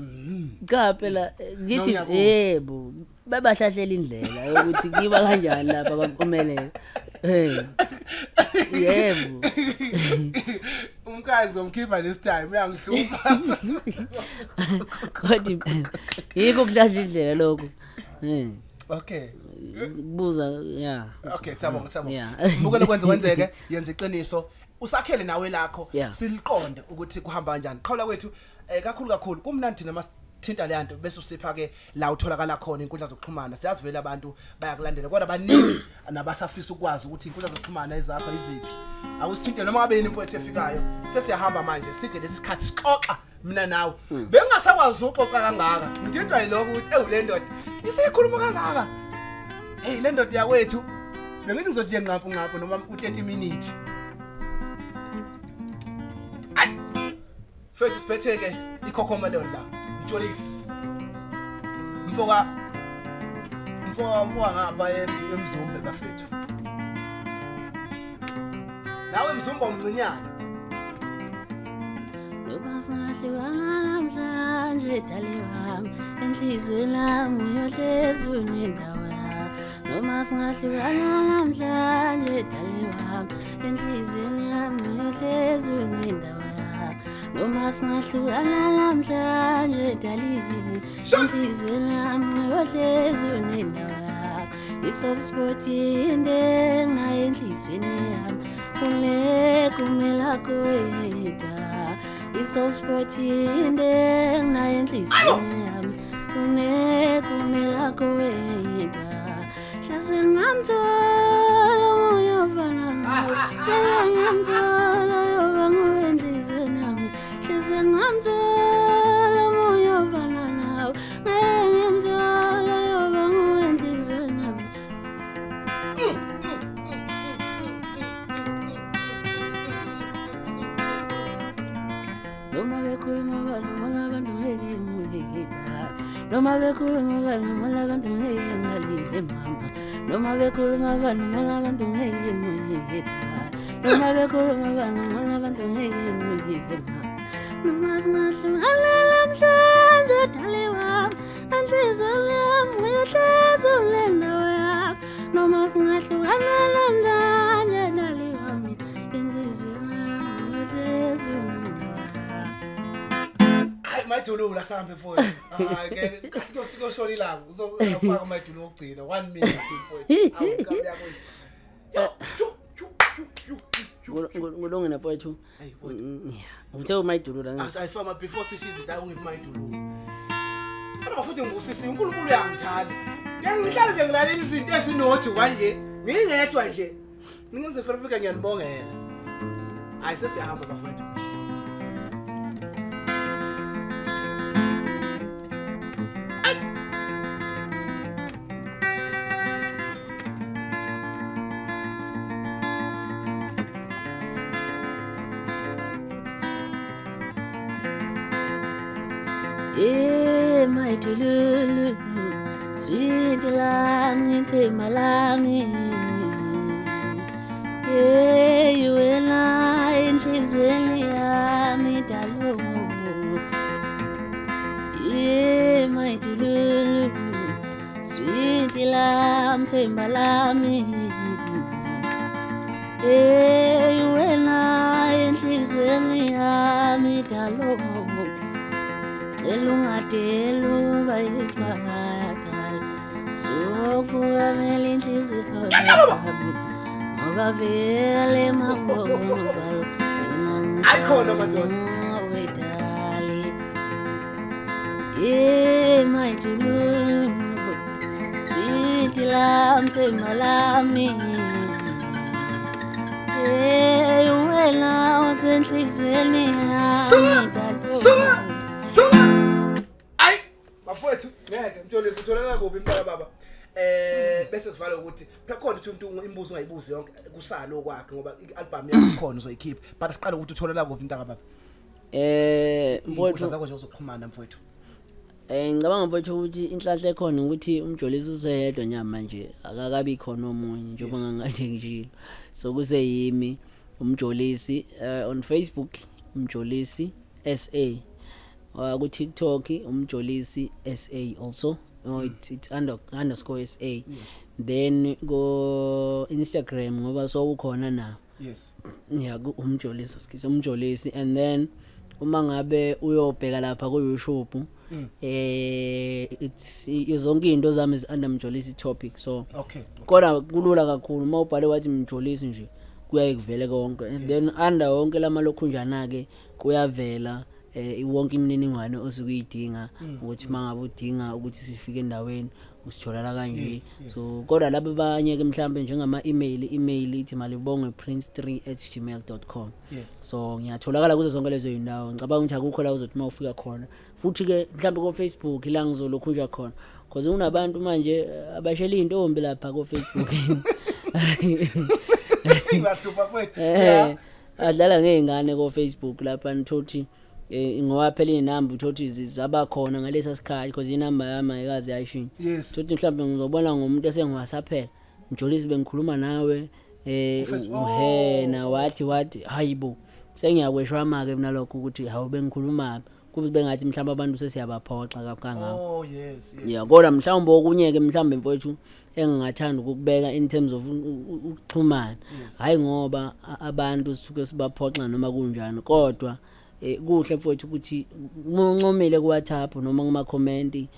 [SPEAKER 3] Cha phela, ngithi
[SPEAKER 2] No, ngiyakuzwa.
[SPEAKER 3] yebo, babahlahlela indlela yokuthi kiba kanjani lapha kwampumelelo. Yebo.
[SPEAKER 2] Umkhaya ngizomkhipha this time, uyangihlupha.
[SPEAKER 3] Kodwa yikho kuhlahla indlela lokho.
[SPEAKER 2] Okay.
[SPEAKER 3] Kubuza, yeah.
[SPEAKER 2] Okay, siyabonga, siyabonga.
[SPEAKER 3] Yeah.
[SPEAKER 2] Bukele kwenze kwenzeke, yenza iqiniso. Usakhele nawe lakho,
[SPEAKER 3] Yeah.
[SPEAKER 2] siliqonde ukuthi kuhamba kanjani. Qhawula kwethu, kakhulu kakhulu kumnandi thina masithinta le nto, bese usipha ke la utholakala khona, inkundla zokuxhumana. Siyazi vele abantu bayakulandela, kodwa baningi nabasafisa ukwazi ukuthi inkundla zokuxhumana ezakho iziphi. Awusithinte noma ngabe yini mfowethu efikayo. Sesiyahamba manje, side lesi sikhathi sixoxa mina nawe. Bengingasakwazi ukuxoxa kangaka. Ngithintwa yilokho ukuthi ewu, le ndoda iseyikhuluma kangaka. Hey, le ndoda yakwethu, bengithi ngizothi nje nqaphu nqaphu noma u30 minutes. Ay! Mfethu, siphethe ke iCocomelon la. Mjolisi. Mfoka mfoka mfoka ngapha eMzumbe bafethu. Nawe Mzumbe umncinyane.
[SPEAKER 4] Noma singahlukana namhlanje dali wami, enhliziyweni lami uyohlezi unendawo yakho. Noma singahlukana namhlanje dali wami, enhliziyweni yami uyohlezi unendawo yakho. Noma singahlukana namhlanje dali, enhliziyweni yami uyohlezi unendawo yakho. I-soft spot into enginayo enhliziyweni yami kule kumelakho wedwa. I-soft spot into enginayo enhliziyweni yami unegume lakho wedwa. Hlase ngamthola omunye ofana nawe, ngeke ngamthola yoba nguwe enhliziyweni yami. Hlase ngamthola omunye ofana nawe, ngeke ngamthola yoba nguwe enhliziyweni yami. Noma bekhuluma balumala abantu, ngeke ngulekela. Noma bekhuluma balumala abantu, ngeke ngalile mama. Noma bekhuluma balumala abantu, ngeke ngulekela. Noma bekhuluma balumala abantu, ngeke nguleke mama. Noma singahlukana namhlanje dali wami, enhliziyweni yami uyohlezi unendawo yakho. Noma singahlukana namhlanje dali wami, enhliziyweni yami uyohlezi.
[SPEAKER 2] Mayidulula sambe mfowethu. Hayi ngeke kathi kuyosika oshona ilanga. Uzofaka umayidulula wokugcina 1 minute mfowethu. Awu nkabi yakho. Yo, yo, yo, yo, yo.
[SPEAKER 3] Ngulungile mfowethu.
[SPEAKER 2] Hey, mfowethu.
[SPEAKER 3] Yeah. Uthe umayidulula ngithi.
[SPEAKER 2] Asifama before sisho izinto awungiphi mayidulula. Kodwa futhi ngibusisiwe uNkulunkulu uyangithanda. Ngihlale nje ngilalela izinto ezinoju kanje. Ngingedwa nje. Ningenze Afrika ngiyanibongela. Hayi sesiyahamba bafowethu.
[SPEAKER 4] Yeah, my tululu, sweet lami, themba lami. Yeah, wena enhliziyweni yami dalo. Yeah, my tululu, sweet lami, themba lami. Hey, wena enhliziyweni yami dalo. Cela ungadeli uba yisibhakadala sokufukamela inhliziyo yami ngoba vele mangomvalo mina
[SPEAKER 2] Hayi khona, madoda.
[SPEAKER 4] wedali ye mayidululu sweet lam themba lami Hey wena osenhliziyweni yami dalo
[SPEAKER 2] Suka! Suka! Ayi, bafowethu ngeke mtholisi utholana kuphi impela baba. Bese sivala ukuthi phela khona ukuthi umuntu imibuzo ungayibuzi yonke kusalo kwakhe ngoba i-album yakho khona uzoyikhipha. But siqale ukuthi utholana kuphi mntaka baba. Mfowethu
[SPEAKER 3] Mfowethu
[SPEAKER 2] zakho nje uzoxhumana mfowethu.
[SPEAKER 3] Ngicabanga mfowethu ukuthi inhlanhla ekhona ukuthi uMjolisi useyedwa nyama nje akakabi khona omunye njengoba ngangade ngishilo. So kuseyimi uMjolisi on Facebook uMjolisi SA. Ku TikTok uMjolisi SA also. Oh, it's underscore SA. Then go Instagram ngoba sowukhona na.
[SPEAKER 2] Yes.
[SPEAKER 3] Yeah, uMjolisi skise uMjolisi and then uma ngabe uyobheka lapha ku YouTube it's zonke into zami is under Mjolisi topic so
[SPEAKER 2] Okay.
[SPEAKER 3] kodwa kulula kakhulu uma ubhale wathi Mjolisi nje kuyaye kuvele konke and then under wonke lamalokhunjana ke kuyavela wonke imininingwane osuke uyidinga ukuthi mangabe udinga ukuthi sifike endaweni usithola kanje. So kodwa laba abanye ke mhlambe njengama email ithi malibongwe prince3@gmail.com.
[SPEAKER 2] Yes.
[SPEAKER 3] So ngiyatholakala kuzo zonke lezo zindawo. Ngicabanga ukuthi akukho la uzothi mawufika khona futhi ke mhlambe ko Facebook la ngizolokhunja khona because kunabantu manje abashela intombi lapha ko Facebook.
[SPEAKER 2] Ngiyahlupha mfowethu.
[SPEAKER 3] Adlala ngezingane ko Facebook lapha nithothi ngoba phela inamba uthothi zaba khona ngalesa sikhathi because inamba yami ayikaze yayishintsha.
[SPEAKER 2] Yes.
[SPEAKER 3] Thothi mhlambe ngizobona ngomuntu esengiwasaphela Mjolisi bengikhuluma nawe
[SPEAKER 2] Ku-Facebook.
[SPEAKER 3] uhena wathi hayibo sengiyakweshwama ke mina lokho ukuthi hawu bengikhuluma kube bengathi mhlawumbe abantu sesiyabaphoxa kangaka.
[SPEAKER 2] Oh yes, yes.
[SPEAKER 3] Yeah, kodwa mhlawumbe okunye ke mhlawumbe mfowethu engingathanda ukukubeka in terms of ukuxhumana hayi ngoba abantu sisuke sibaphoxa noma kunjani kodwa kuhle mfowethu ukuthi uma uncomile ku WhatsApp noma kuma comment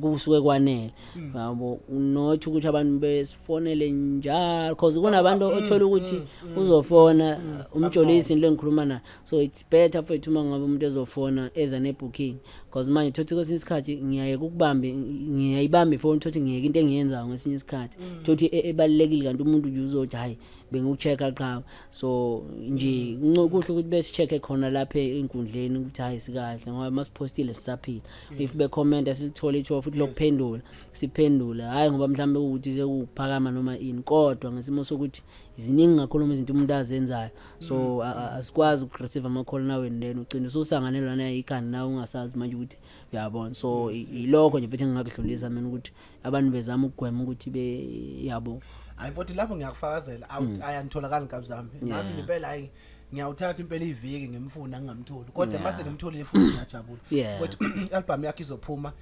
[SPEAKER 3] kusuke kwanele yabo not ukuthi abantu besifonele njalo because kunabantu othola ukuthi uzofona uMjolisi into engikhuluma naye. So it's better mfowethu uma ngabe umuntu ezofona eza ne booking because manje thothi kwesinye isikhathi ngiyaye ukubambe ngiyayibamba ifoni thothi ngiyeke into engiyenzayo ngesinye isikhathi thothi ebalekile kanti umuntu nje uzothi hayi bengiku-check-a qha. So nje kuhle ukuthi besi-check-e khona lapha enkundleni ukuthi hayi sikahle ngoba masiphostile sisaphila if be-comment silithole ithuba futhi lokuphendula siphendule hayi ngoba mhlawumbe ukuthi sekuphakama noma ini kodwa ngesimo sokuthi ziningi kakhulu izinto umuntu azenzayo so asikwazi uku-receive ama-call now and then ugcine ususanganelwa naye ikhanda nawe ungasazi manje ukuthi uyabona. So yilokho nje futhi engingakudlulisa mina ukuthi abantu bezama ukugwema ukuthi be yabo.
[SPEAKER 2] Hayi mfowethu lapho ngiyakufakazela ayanitholakala nkabi zami nami ngempela hayi ngiyawuthatha impela iviki ngimfuna ngingamtholi kodwa mase ngimtholile futhi ngiyajabula. Mfowethu i-album yakhe izophuma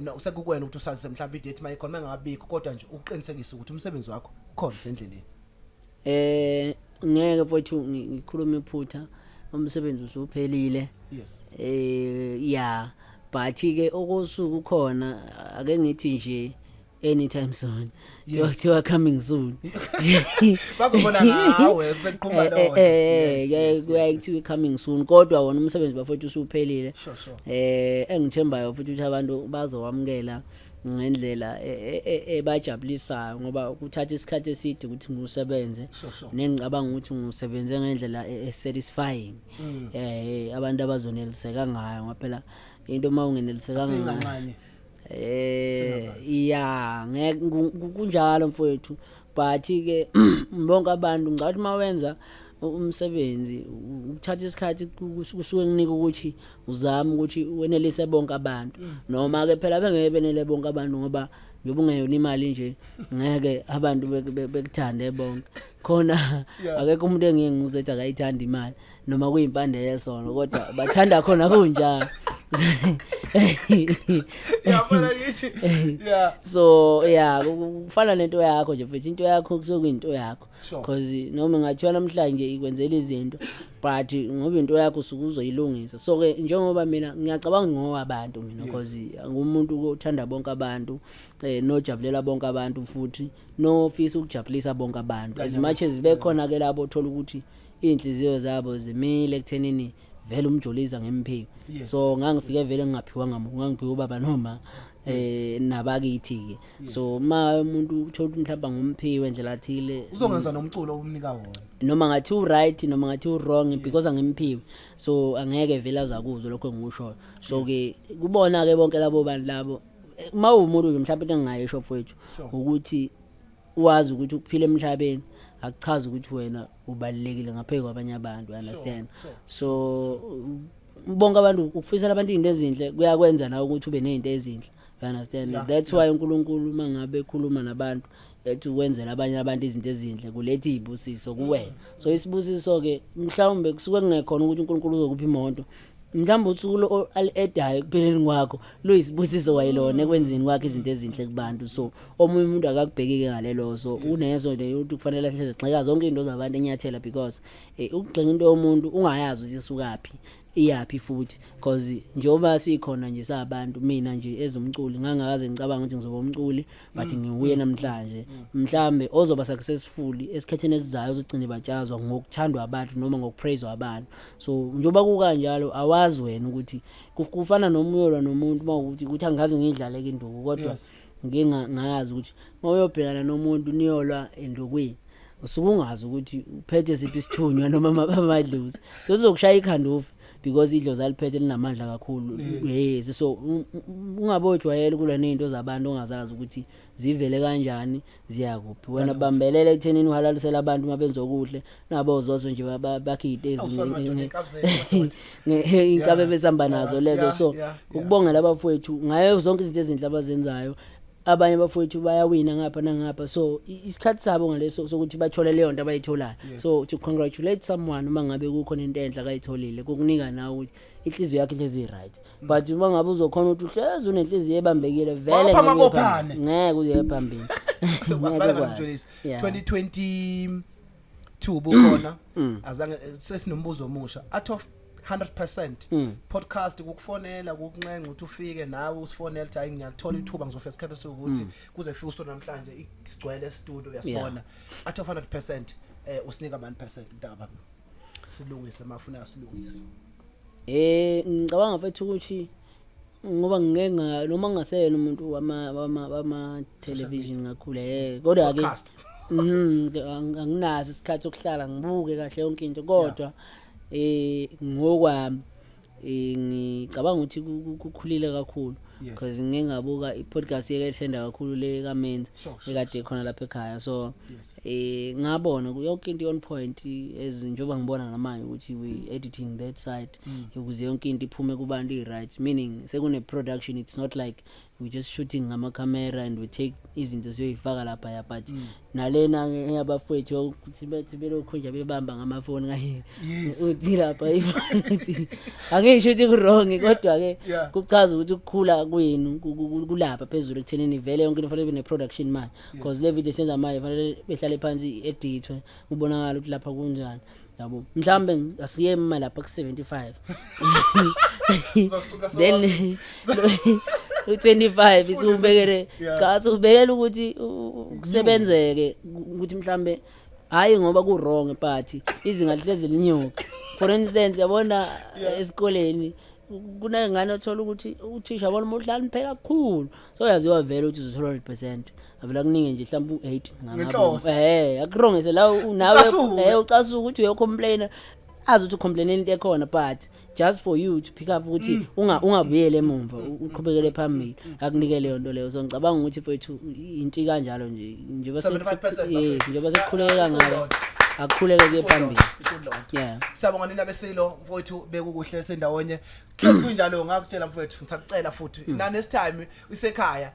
[SPEAKER 2] no sekukwena ukuthi usazise mhlawumbe i-date mayikhona mangabikho kodwa nje uqinisekise ukuthi umsebenzi wakho ukhona usendleleni.
[SPEAKER 3] Ngeke mfowethu ngikhuluma iphutha Umsebenzi usuphelile.
[SPEAKER 2] Yes.
[SPEAKER 3] Yeah, but ke okosuku khona, ake ngithi nje anytime soon. Kuthiwa coming soon.
[SPEAKER 2] Bazobona ngawe sekuqhuma lo.
[SPEAKER 3] Kuyaye kuthiwe coming soon, kodwa wona umsebenzi, bafowethu, usuphelile.
[SPEAKER 2] Sure sure.
[SPEAKER 3] Engithembayo futhi ukuthi abantu bazowamukela ngendlela ebajabulisayo, ngoba kuthatha isikhathi eside ukuthi ngiwusebenze.
[SPEAKER 2] Sure sure.
[SPEAKER 3] Nengicabanga ukuthi ngiwusebenze ngendlela e-satisfying, abantu abazoneliseka ngayo, ngoba phela into uma ungenelisekanga ngayo
[SPEAKER 2] Singanxanye.
[SPEAKER 3] Ya, ngeke kunjalo mfowethu, but ke bonke abantu, ngicabanga ukuthi mawenza umsebenzi ukuthatha isikhathi, kusuke kunika ukuthi uzame ukuthi wenelise bonke abantu, noma ke phela bengeke benele bonke abantu, ngoba njengoba ungeyona imali nje, ngeke abantu bekuthande bonke khona. Akekho umuntu engike ngizwe ethi akayithanda imali noma kuyimpande yesono, kodwa bathanda khona kunjalo.
[SPEAKER 2] Yabona ngithi, yeah.
[SPEAKER 3] So yeah, kufana nento yakho nje mfethu, into yakho kusuke kuyinto yakho, because noma ngathiwa namhlanje ikwenzela izinto, but ngoba into yakho usuke uzoyilungisa. So ke njengoba mina ngiyacabanga ngowabantu mina, because ngumuntu othanda bonke abantu, nojabulela bonke abantu, futhi nofisa ukujabulisa bonke abantu, as much as bekhona ke labo othola ukuthi iy'nhliziyo zabo zimile ekuthenini vele umjoliza ngemphiwe. So ngangifike vele ngingaphiwanga muntu, ngangiphiwe ubaba noma nabakithi ke. So ma umuntu uthola ukuthi mhlawumbe ngumphiwe ndlela thile,
[SPEAKER 2] Uzongenza nomculo umnika wona.
[SPEAKER 3] Noma ngathi u-right noma ngathi u-wrong, because angimphiwe, so angeke vele azakuzwe lokho engikushoyo. So ke kubona ke bonke labo bantu labo, uma uwumuntu nje, mhlawumbe into engingayisho, mfowethu, ukuthi wazi ukuthi ukuphila emhlabeni akuchazi ukuthi wena ubalulekile ngaphezu kwabanye abantu, you understand? So bonke abantu, ukufisela abantu izinto ezinhle kuyakwenza nawe ukuthi ube nezinto ezinhle, you understand? That's why uNkulunkulu uma ngabe ekhuluma nabantu ethi ukwenzela abanye abantu izinto ezinhle kuletha izibusiso kuwena. So isibusiso ke mhlawumbe kusuke kungekhona ukuthi uNkulunkulu uzokupha imoto, mhlawumbe usuku lo ali-edayo ekupheleni kwakho luyisibusiso wayelona ekwenzeni kwakhe izinto ezinhle kubantu. So omunye umuntu akakubheki-ke ngalelo, so uneso nje ukuthi kufanele ahleze egxeka zonke iy'nto zabantu, enyathela, because ukugxeka into yomuntu ungayazi ukuthi isukaphi, iyaphi futhi, because njengoba sikhona nje sabantu, mina nje ezomculi ngangakaze ngicabanga ukuthi ngizoba umculi, but ngiwuye namhlanje. Mhlambe ozoba successful esikhathini esizayo uzogcina batshazwa ngokuthandwa abantu noma ngokupraise abantu. So njengoba kukanjalo, awazi wena ukuthi kufana noma uyolwa nomuntu, uma ukuthi angikaze ngiyidlale ke induku, kodwa ngike ngazi ukuthi uma uyobhekana nomuntu niyolwa endukwini, usuke ungazi ukuthi uphethe siphi isithunywa noma amadlozi, uzokushaya ikhanda ufe, because idlozi aliphethe linamandla kakhulu. Yes, so ungabe ujwayele kulwa nezinto zabantu ongazazi ukuthi zivele kanjani, ziyakuphi. Wena bambelela ekuthenini uhalalisela abantu uma benza okuhle, nabo zozo nje bakhe izinto
[SPEAKER 2] Awusona madoda, enkabzeni, madoda.
[SPEAKER 3] Inkabe besihamba nazo lezo. So ukubongela abafowethu ngayo zonke izinto ezinhle abazenzayo. Abanye abafowethu bayawina ngapha nangapha, so isikhathi sabo ngaleso sokuthi bathole leyo nto abayitholayo. So to congratulate someone uma ngabe kukhona into enhle akayitholile kukunika nawe ukuthi inhliziyo yakho ihlezi i-right, but uma ngabe uzokhona ukuthi uhlezi unenhliziyo ebambekile vele,
[SPEAKER 2] Wapha
[SPEAKER 3] ngeke uye
[SPEAKER 2] amabophane.
[SPEAKER 3] phambili. Ngeke uye phambili.
[SPEAKER 2] Wasifana
[SPEAKER 3] Ngeke ukwazi.
[SPEAKER 2] ngamjolisi. 2022 bukhona, azange sesinombuzo omusha. Out of 100%, podcast kukufonela, kukunxenxa ukuthi ufike nawe usifonele ukuthi hayi, ngiyalithola ithuba, ngizofika isikhathi sokuthi kuze kufike usuku namhlanje sigcwele studio, uyasibona. Out of 100%, usinika 1% mntaka baba, silungise mafuna silungise.
[SPEAKER 3] Ngicabanga mfethu ukuthi ngoba ngike noma ngingaseyena umuntu wama television kakhulu, kodwa ke
[SPEAKER 2] Podcast.
[SPEAKER 3] Anginaso isikhathi sokuhlala ngibuke kahle yonke into, kodwa ngokwami ngicabanga ukuthi kukhulile kakhulu, because ngike ngabuka i-podcast yekethenda kakhulu le kaMenzi ekade khona lapha ekhaya, so ngabona yonke into on point, as njengoba ngibona namanje ukuthi we editing that side ukuze yonke into iphume kubantu i-right, meaning sekune production. It's not like we just shooting ngama-camera and we take izinto siyoyifaka laphaya, but nalena eyabafowethu ukuthi bethi belokhu nje bebamba ngamafoni kanye uthi lapha ifoni, uthi angisho ukuthi ku-wrong, kodwa-ke kuchaza ukuthi ukukhula kwenu kulapha phezulu ekuthenini vele yonke into fanele ibe ne-production manje, because le video esenza manje fanele behlale phansi i-edithwe, kubonakala ukuthi lapha kunjani. Yabo, mhlambe asiyema lapha ku 75, then u25 isiubekele, cha, siubekele ukuthi kusebenzeke, ukuthi mhlambe hayi ngoba ku wrong, but izinga lihlezi linyuka. For instance, yabona, esikoleni kunengane othola ukuthi uthisha yabona uma uhlakaniphe kakhulu, so yaziwa vele ukuthi uzothola 100%, avela kuningi nje mhlawumbe u8.
[SPEAKER 2] Ngenhloso.
[SPEAKER 3] Akurongise la unawe.
[SPEAKER 2] Ucasuke.
[SPEAKER 3] Ucasuka ukuthi uyocomplaina, azi ukuthi ucomplainela into ekhona, but just for you to pick up ukuthi ungabuyeli emumva, uqhubekele phambili, akunike leyo nto leyo. So ngicabanga ukuthi, mfethu, into kanjalo nje, njengoba
[SPEAKER 2] 75%.
[SPEAKER 3] Yes, njengoba sekukhuleke kangaka, akukhuleke kuye phambili. Yeah.
[SPEAKER 2] Siyabonga nina besilo, mfowethu, bekukuhle sendawonye. Hlezi kunjalo, ngakutshela mfowethu, ngisakucela futhi na next time isekhaya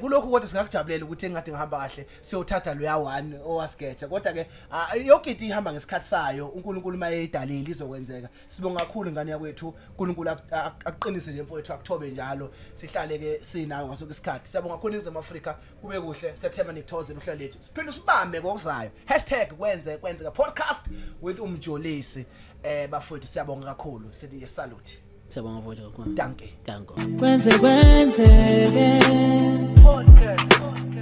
[SPEAKER 2] kulokhu, kodwa singakujabulela ukuthi engathi ngihamba kahle siyothatha loya 1 owasigeja, kodwa ke yonke into ihamba ngesikhathi sayo. uNkulunkulu mayeyidalile izokwenzeka. Sibonga kakhulu, ingane yakwethu. uNkulunkulu akuqinise nje mfowethu, akuthobe njalo, sihlale ke sinayo ngaso isikhathi. Siyabonga kakhulu, iNingizimu Afrika. Kube kuhle, sethemba nikuthokozela uhlelo lethu. Siphinde sibambe ngokuzayo, #KwenzeKwenzeka podcast with uMjolisi. Bafowethu, siyabonga kakhulu, sithi nje salute.
[SPEAKER 3] Siyabonga mfowethu kakhulu.
[SPEAKER 2] Dankie.
[SPEAKER 3] Danko.
[SPEAKER 1] Kwenze kwenzeke.
[SPEAKER 2] Podcast.